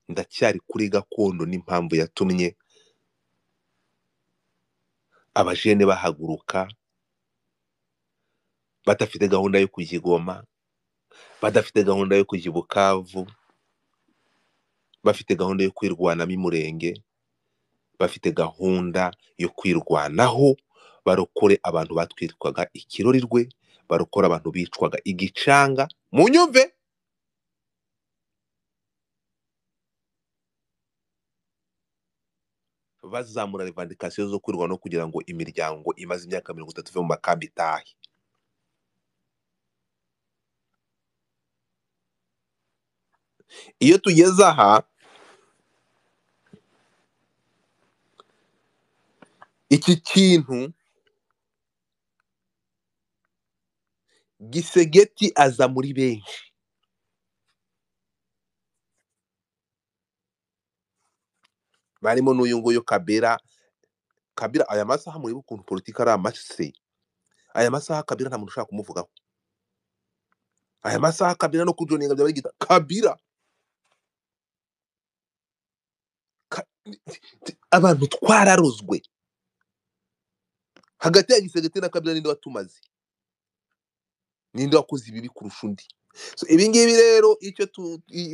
ndacyari kuri gakondo n'impamvu yatumye abajene bahaguruka badafite gahunda yo kujya i Goma, badafite gahunda yo kujya i Bukavu, bafite gahunda yo kwirwanamo i Murenge, bafite gahunda yo kwirwanaho, barokore abantu batwitwaga ikirorirwe, barokora abantu bicwaga igicanga. Munyumve, bazamura revendication zo kwirwanaho kugira ngo imiryango imaze imyaka 30 ive mu makambi itahe. Iyo tugeze aha, iki kintu Gisegeti aza muri benshi, barimo n'uyu nguyu Kabila. Kabila aya masaha muri ukuntu politiki ari amase, Aya masaha Kabila nta muntu ushaka kumuvugaho. Aya masaha Kabila no kujoninga byaba bigita Kabila. Ka- Abantu twararozwe hagati ya Gisegeti na Kabila, ninde watumaze, ninde wakoze ibibi kurusha undi? So ibi ngibi rero icyo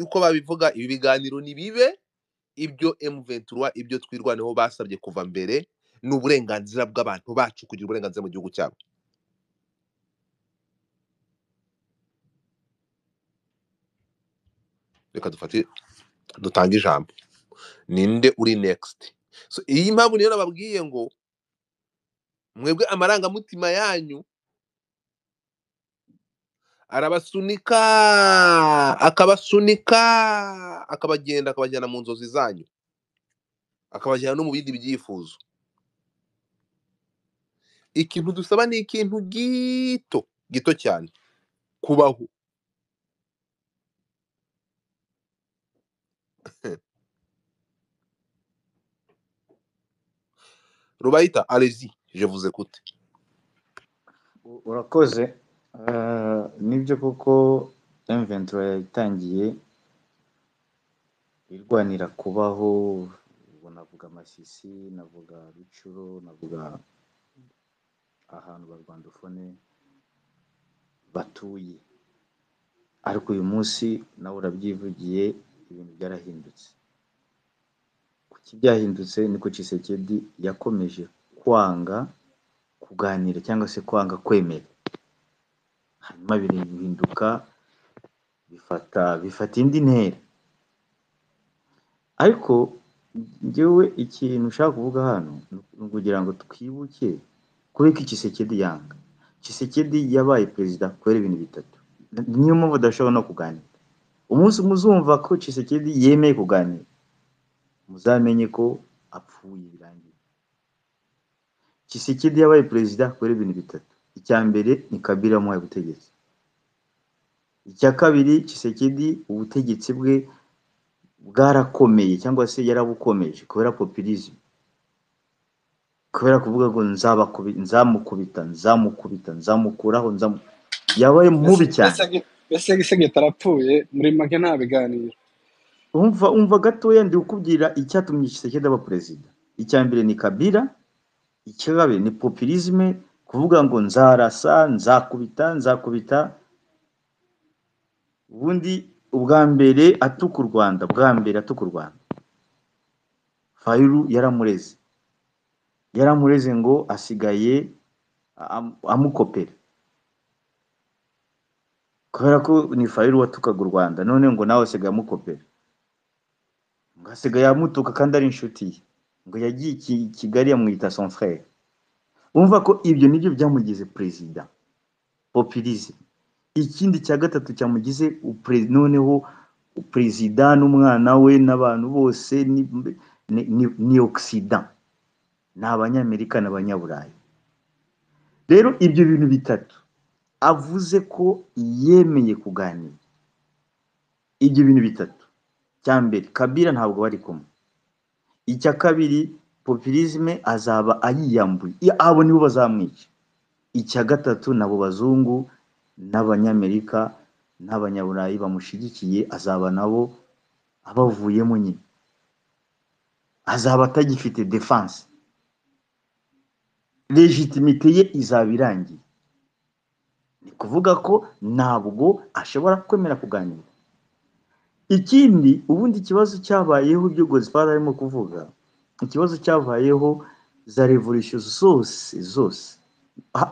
uko babivuga, ibi biganiro ni bibe ibyo M23 ibyo twirwaneho basabye kuva mbere, ni uburenganzira bw'abantu bacu kugira uburenganzira mu gihugu cyabo. Reka dufate dutange ijambo, ninde uri next? So iyi mpamvu niyo nababwiye ngo mwebwe amarangamutima yanyu arabasunika, akabasunika, akabagenda, akabajyana mu nzozi zanyu, akabajyana no mu bindi byifuzo. Ikintu dusaba ni ikintu gito gito cyane, kubaho. Rubayita, allez-y, je vous écoute. Urakoze. Nibyo koko M23 yatangiye irwanira kubaho, ubwo navuga Masisi, navuga Rucuro, navuga ahantu barwandofone batuye, ariko uyu munsi nawe urabyivugiye, ibintu byarahindutse. Kuki byahindutse? Niko Tshisekedi yakomeje kwanga kuganira cyangwa se kwanga kwemera, hanyuma birahinduka, bifata indi ntera. Ariko njyewe ikintu nshaka kuvuga hano ni ukugira ngo twibuke kubera ko Tshisekedi yanga. Tshisekedi yabaye perezida kubera ibintu bitatu, niyo mpamvu adashobora no kuganira. Umunsi muzumva ko Tshisekedi yemeye kuganira, muzamenye ko apfuye birangiye. Tshisekedi yabaye perezida kubera ibintu bitatu. Icya mbere ni Kabila wamuhaye ubutegetsi. Icya kabiri, Tshisekedi ubutegetsi bwe bwarakomeye cyangwa se yarabukomeje kubera populism, kubera kuvuga ngo nzamukubita, nzamukubita, nzamukuraho, yabaye mubi cyane. Mbese Gisegeti arapfuye muri make, nta biganiro. Umva gatoya, ndi kukubwira icyatumye Tshisekedi aba perezida. Icya mbere ni Kabila, icya kabiri ni populisme, kuvuga ngo nzarasa, nzakubita, nzakubita. Ubundi ubwa mbere atuka u Rwanda, bwa mbere atuka u Rwanda, Fayulu yaramureze, yaramureze ngo asigaye amukopera, kubera ko ni Fayulu watukaga u Rwanda, none ngo nawe asigaye amukopera, ngo asigaye amutuka kandi ari inshuti ye, ngo yagiye Kigali amwita son frère. Umva ko ibyo nibyo byamugize perezida, populisme. Ikindi cya gatatu cyamugize noneho perezida n'umwana we n'abantu bose ni Occident, ni Abanyamerika n'Abanyaburayi. Rero ibyo bintu bitatu avuze ko yemeye kuganira, ibyo bintu bitatu, cya mbere Kabila ntabwo bari kumwe, icya kabiri populisme azaba ayiyambuye, abo nibo bazamwica, icya gatatu nabo bazungu n'Abanyamerika n'Abanyaburayi bamushigikiye azaba nabo abavuyemo nyine, azaba atagifite defense, legitimite ye izaba irangiye. Ni kuvuga ko ntabwo ashobora kwemera kuganira. Ikindi ubundi ikibazo cyabayeho, ibyo Godfather arimo kuvuga, ikibazo cyabayeho za revolution zose zose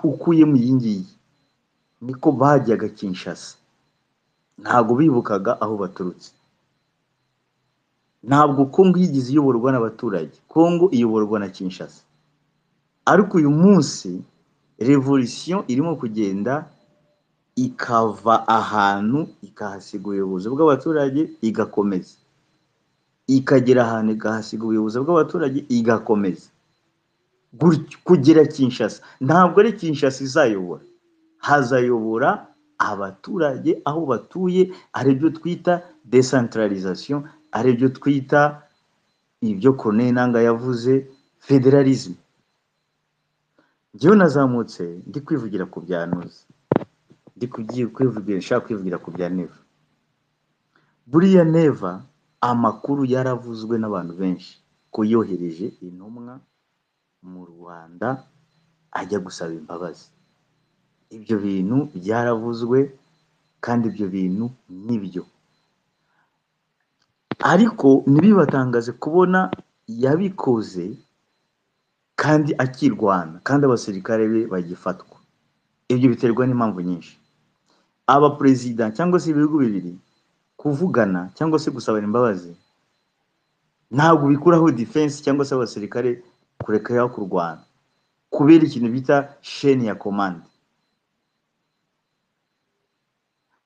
ukuyemo iyi ngiyi, niko bajyaga Kinshasa, ntabwo bibukaga aho baturutse. Ntabwo Kongo yigeze iyoborwa n'abaturage, Kongo iyoborwa na Kinshasa. Ariko uyu munsi revolution irimo kugenda ikava ahantu ikahasiga ubuyobozi bw'abaturage, igakomeza ikagera ahantu ikahasiga ubuyobozi bw'abaturage, igakomeza gutyo kugera Kinshasa. Ntabwo ari Kinshasa izayobora, hazayobora abaturage aho batuye, aribyo twita decentralisation, aribyo twita ibyo Corneille Nangaa yavuze federalism. Njyewe nazamutse ndi kwivugira ku bya Nuzi, ndi kwivugira, nshaka kwivugira ku bya Neva. Buriya Neva amakuru yaravuzwe n'abantu benshi ko yohereje intumwa mu Rwanda ajya gusaba imbabazi. Ibyo bintu byaravuzwe kandi ibyo bintu nibyo, ariko ntibibatangaze kubona yabikoze kandi akirwana kandi abasirikare be bagifatwa. Ibyo biterwa n'impamvu nyinshi. Abaperezida cyangwa se ibihugu bibiri kuvugana cyangwa se gusabana imbabazi ntabwo bikuraho defense cyangwa se abasirikare kurekeraho kurwana, kubera ikintu bita chaîne ya commande,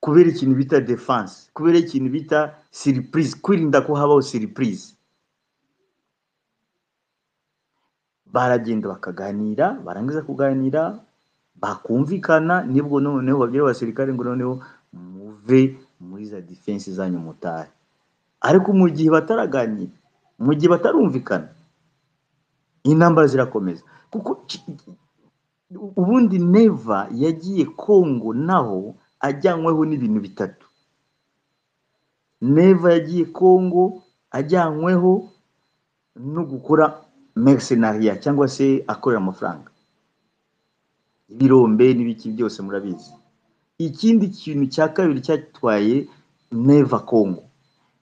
kubera ikintu bita defense, kubera ikintu bita surprise, kwirinda ko habaho surprise. Baragenda bakaganira, barangiza kuganira bakumvikana, nibwo noneho babwira abasirikare ngo noneho muve muri za defense zanyu mutahe. Ariko mu gihe bataraganira, mu gihe batarumvikana, intambara zirakomeza. Kuko ubundi Neva yagiye Kongo naho ajyanyweho n'ibintu bitatu. Neva yagiye Kongo ajyanyweho no gukora mercenariat cyangwa se akorera amafaranga, ibirombe n'ibiki byose murabizi. Ikindi kintu cya kabiri cyatwaye Neva Kongo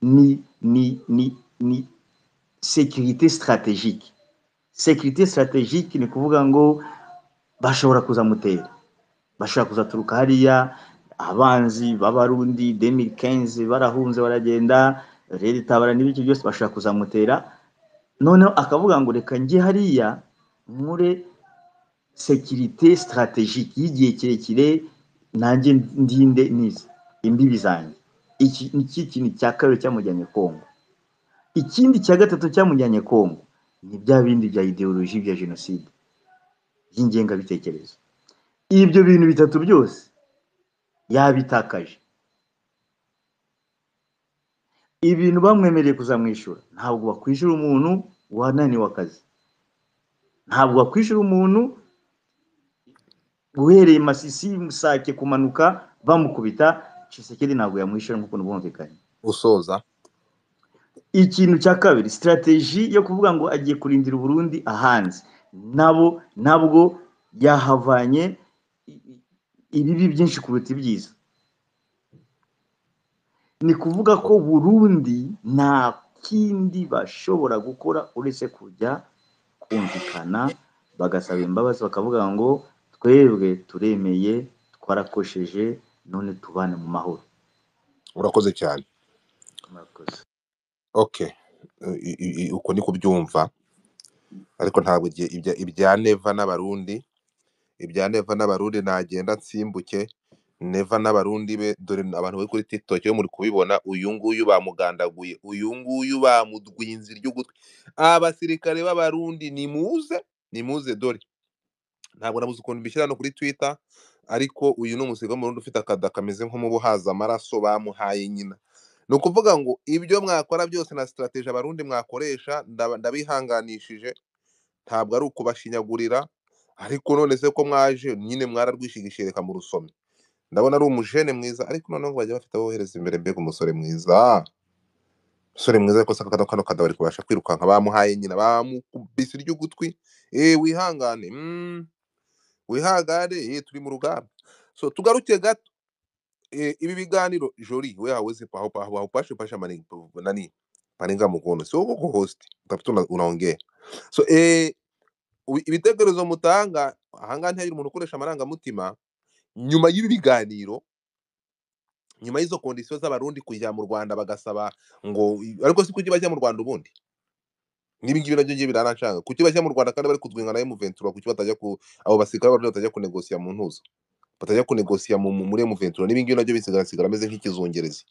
ni ni ni ni sécurité stratégique. Sécurité stratégique ni kuvuga ngo bashobora kuzamutera, bashobora kuzaturuka hariya abanzi b'Abarundi 2015 barahunze baragenda, Redi Tabara n'ibiki byose bashobora kuzamutera. Noneho akavuga ngo reka njye hariya nkore sécurité stratégique y'igihe kirekire, nanjye ndinde nize imbibi zanjye. Iki ni kintu cya kabiri cyamujyanye Kongo. Ikindi cya gatatu cyamujyanye Kongo ni bya bindi bya ideologie bya jenoside by'ingengabitekerezo. Ibyo bintu bitatu byose yabitakaje. Ibintu bamwemereye kuzamwishyura, ntabwo bakwishyura umuntu wananiwe akazi, ntabwo bakwishyura umuntu uhereye Masisi Musake kumanuka bamukubita. Tshisekedi ntabwo yamwishyura nk'uko bumvikanye. Usoza Ikintu cya kabiri, strategie yo kuvuga ngo agiye kurindira Burundi ahanze, nabo nabwo yahavanye ibibi byinshi kuruta ibyiza. Ni kuvuga ko Burundi nta kindi bashobora gukora uretse kujya kumvikana, bagasaba imbabazi, bakavuga ngo twebwe turemeye, twarakosheje, none tubane mu mahoro. Urakoze cyane. Murakoze. Okay, uko ni kubyumva, ariko ntabwo ibya Neva n'Abarundi, ibya Neva n'Abarundi nagenda nsimbuke. Neva n'Abarundi be, dore abantu bari kuri TikTok yo muri kubibona, uyu nguyu bamugandaguye, uyu nguyu bamudwinze iry'ugutwi. Abasirikare b'Abarundi nimuze, nimuze, dore ntabwo nabuze ukuntu mbishyira no kuri Twitter, ariko uyu ni umusirikare w'Umurundi ufite akada kameze nk'umubu uhaza amaraso bamuhaye nyina. Ni ukuvuga ngo ibyo mwakora byose na strategy Abarundi mwakoresha, ndabihanganishije, ntabwo ari ukubashinyagurira, ariko none se ko mwaje nyine mwararwishigishiye, reka murusome. Ndabona ari umujene mwiza, ariko noneho ngo bajya bafite abohereza imbere. Mbega umusore mwiza, umusore mwiza, ariko se kano kada bari kubasha kwirukanka, bamuhaye nyina, bamukubise iry'ugutwi. Wihangane, wihangane, turi mu rugamba. So tugaruke gato, ibi biganiro Jori we hawezi haupashe pasha mani, nani paninga mkono sio uko host utafuta unaongea. So ibitekerezo mutanga ahangaha ntihagire umuntu ukoresha amarangamutima. Nyuma y'ibi biganiro, nyuma y'izo kondisiyo z'Abarundi kujya mu Rwanda bagasaba ngo, ariko si kuki bajya mu Rwanda ubundi, n'ibi ngibi nabyo ngiye biranacanga. Kuki bajya mu Rwanda kandi bari kudwinga na M23? Kuki batajya ku abo basirikare b'Abarundi batajya kunegosiya mu ntuzo, batajya kunegosiya muri M23? N'ibi ngibi nabyo bisigaye ameze nk'ikizungerezi.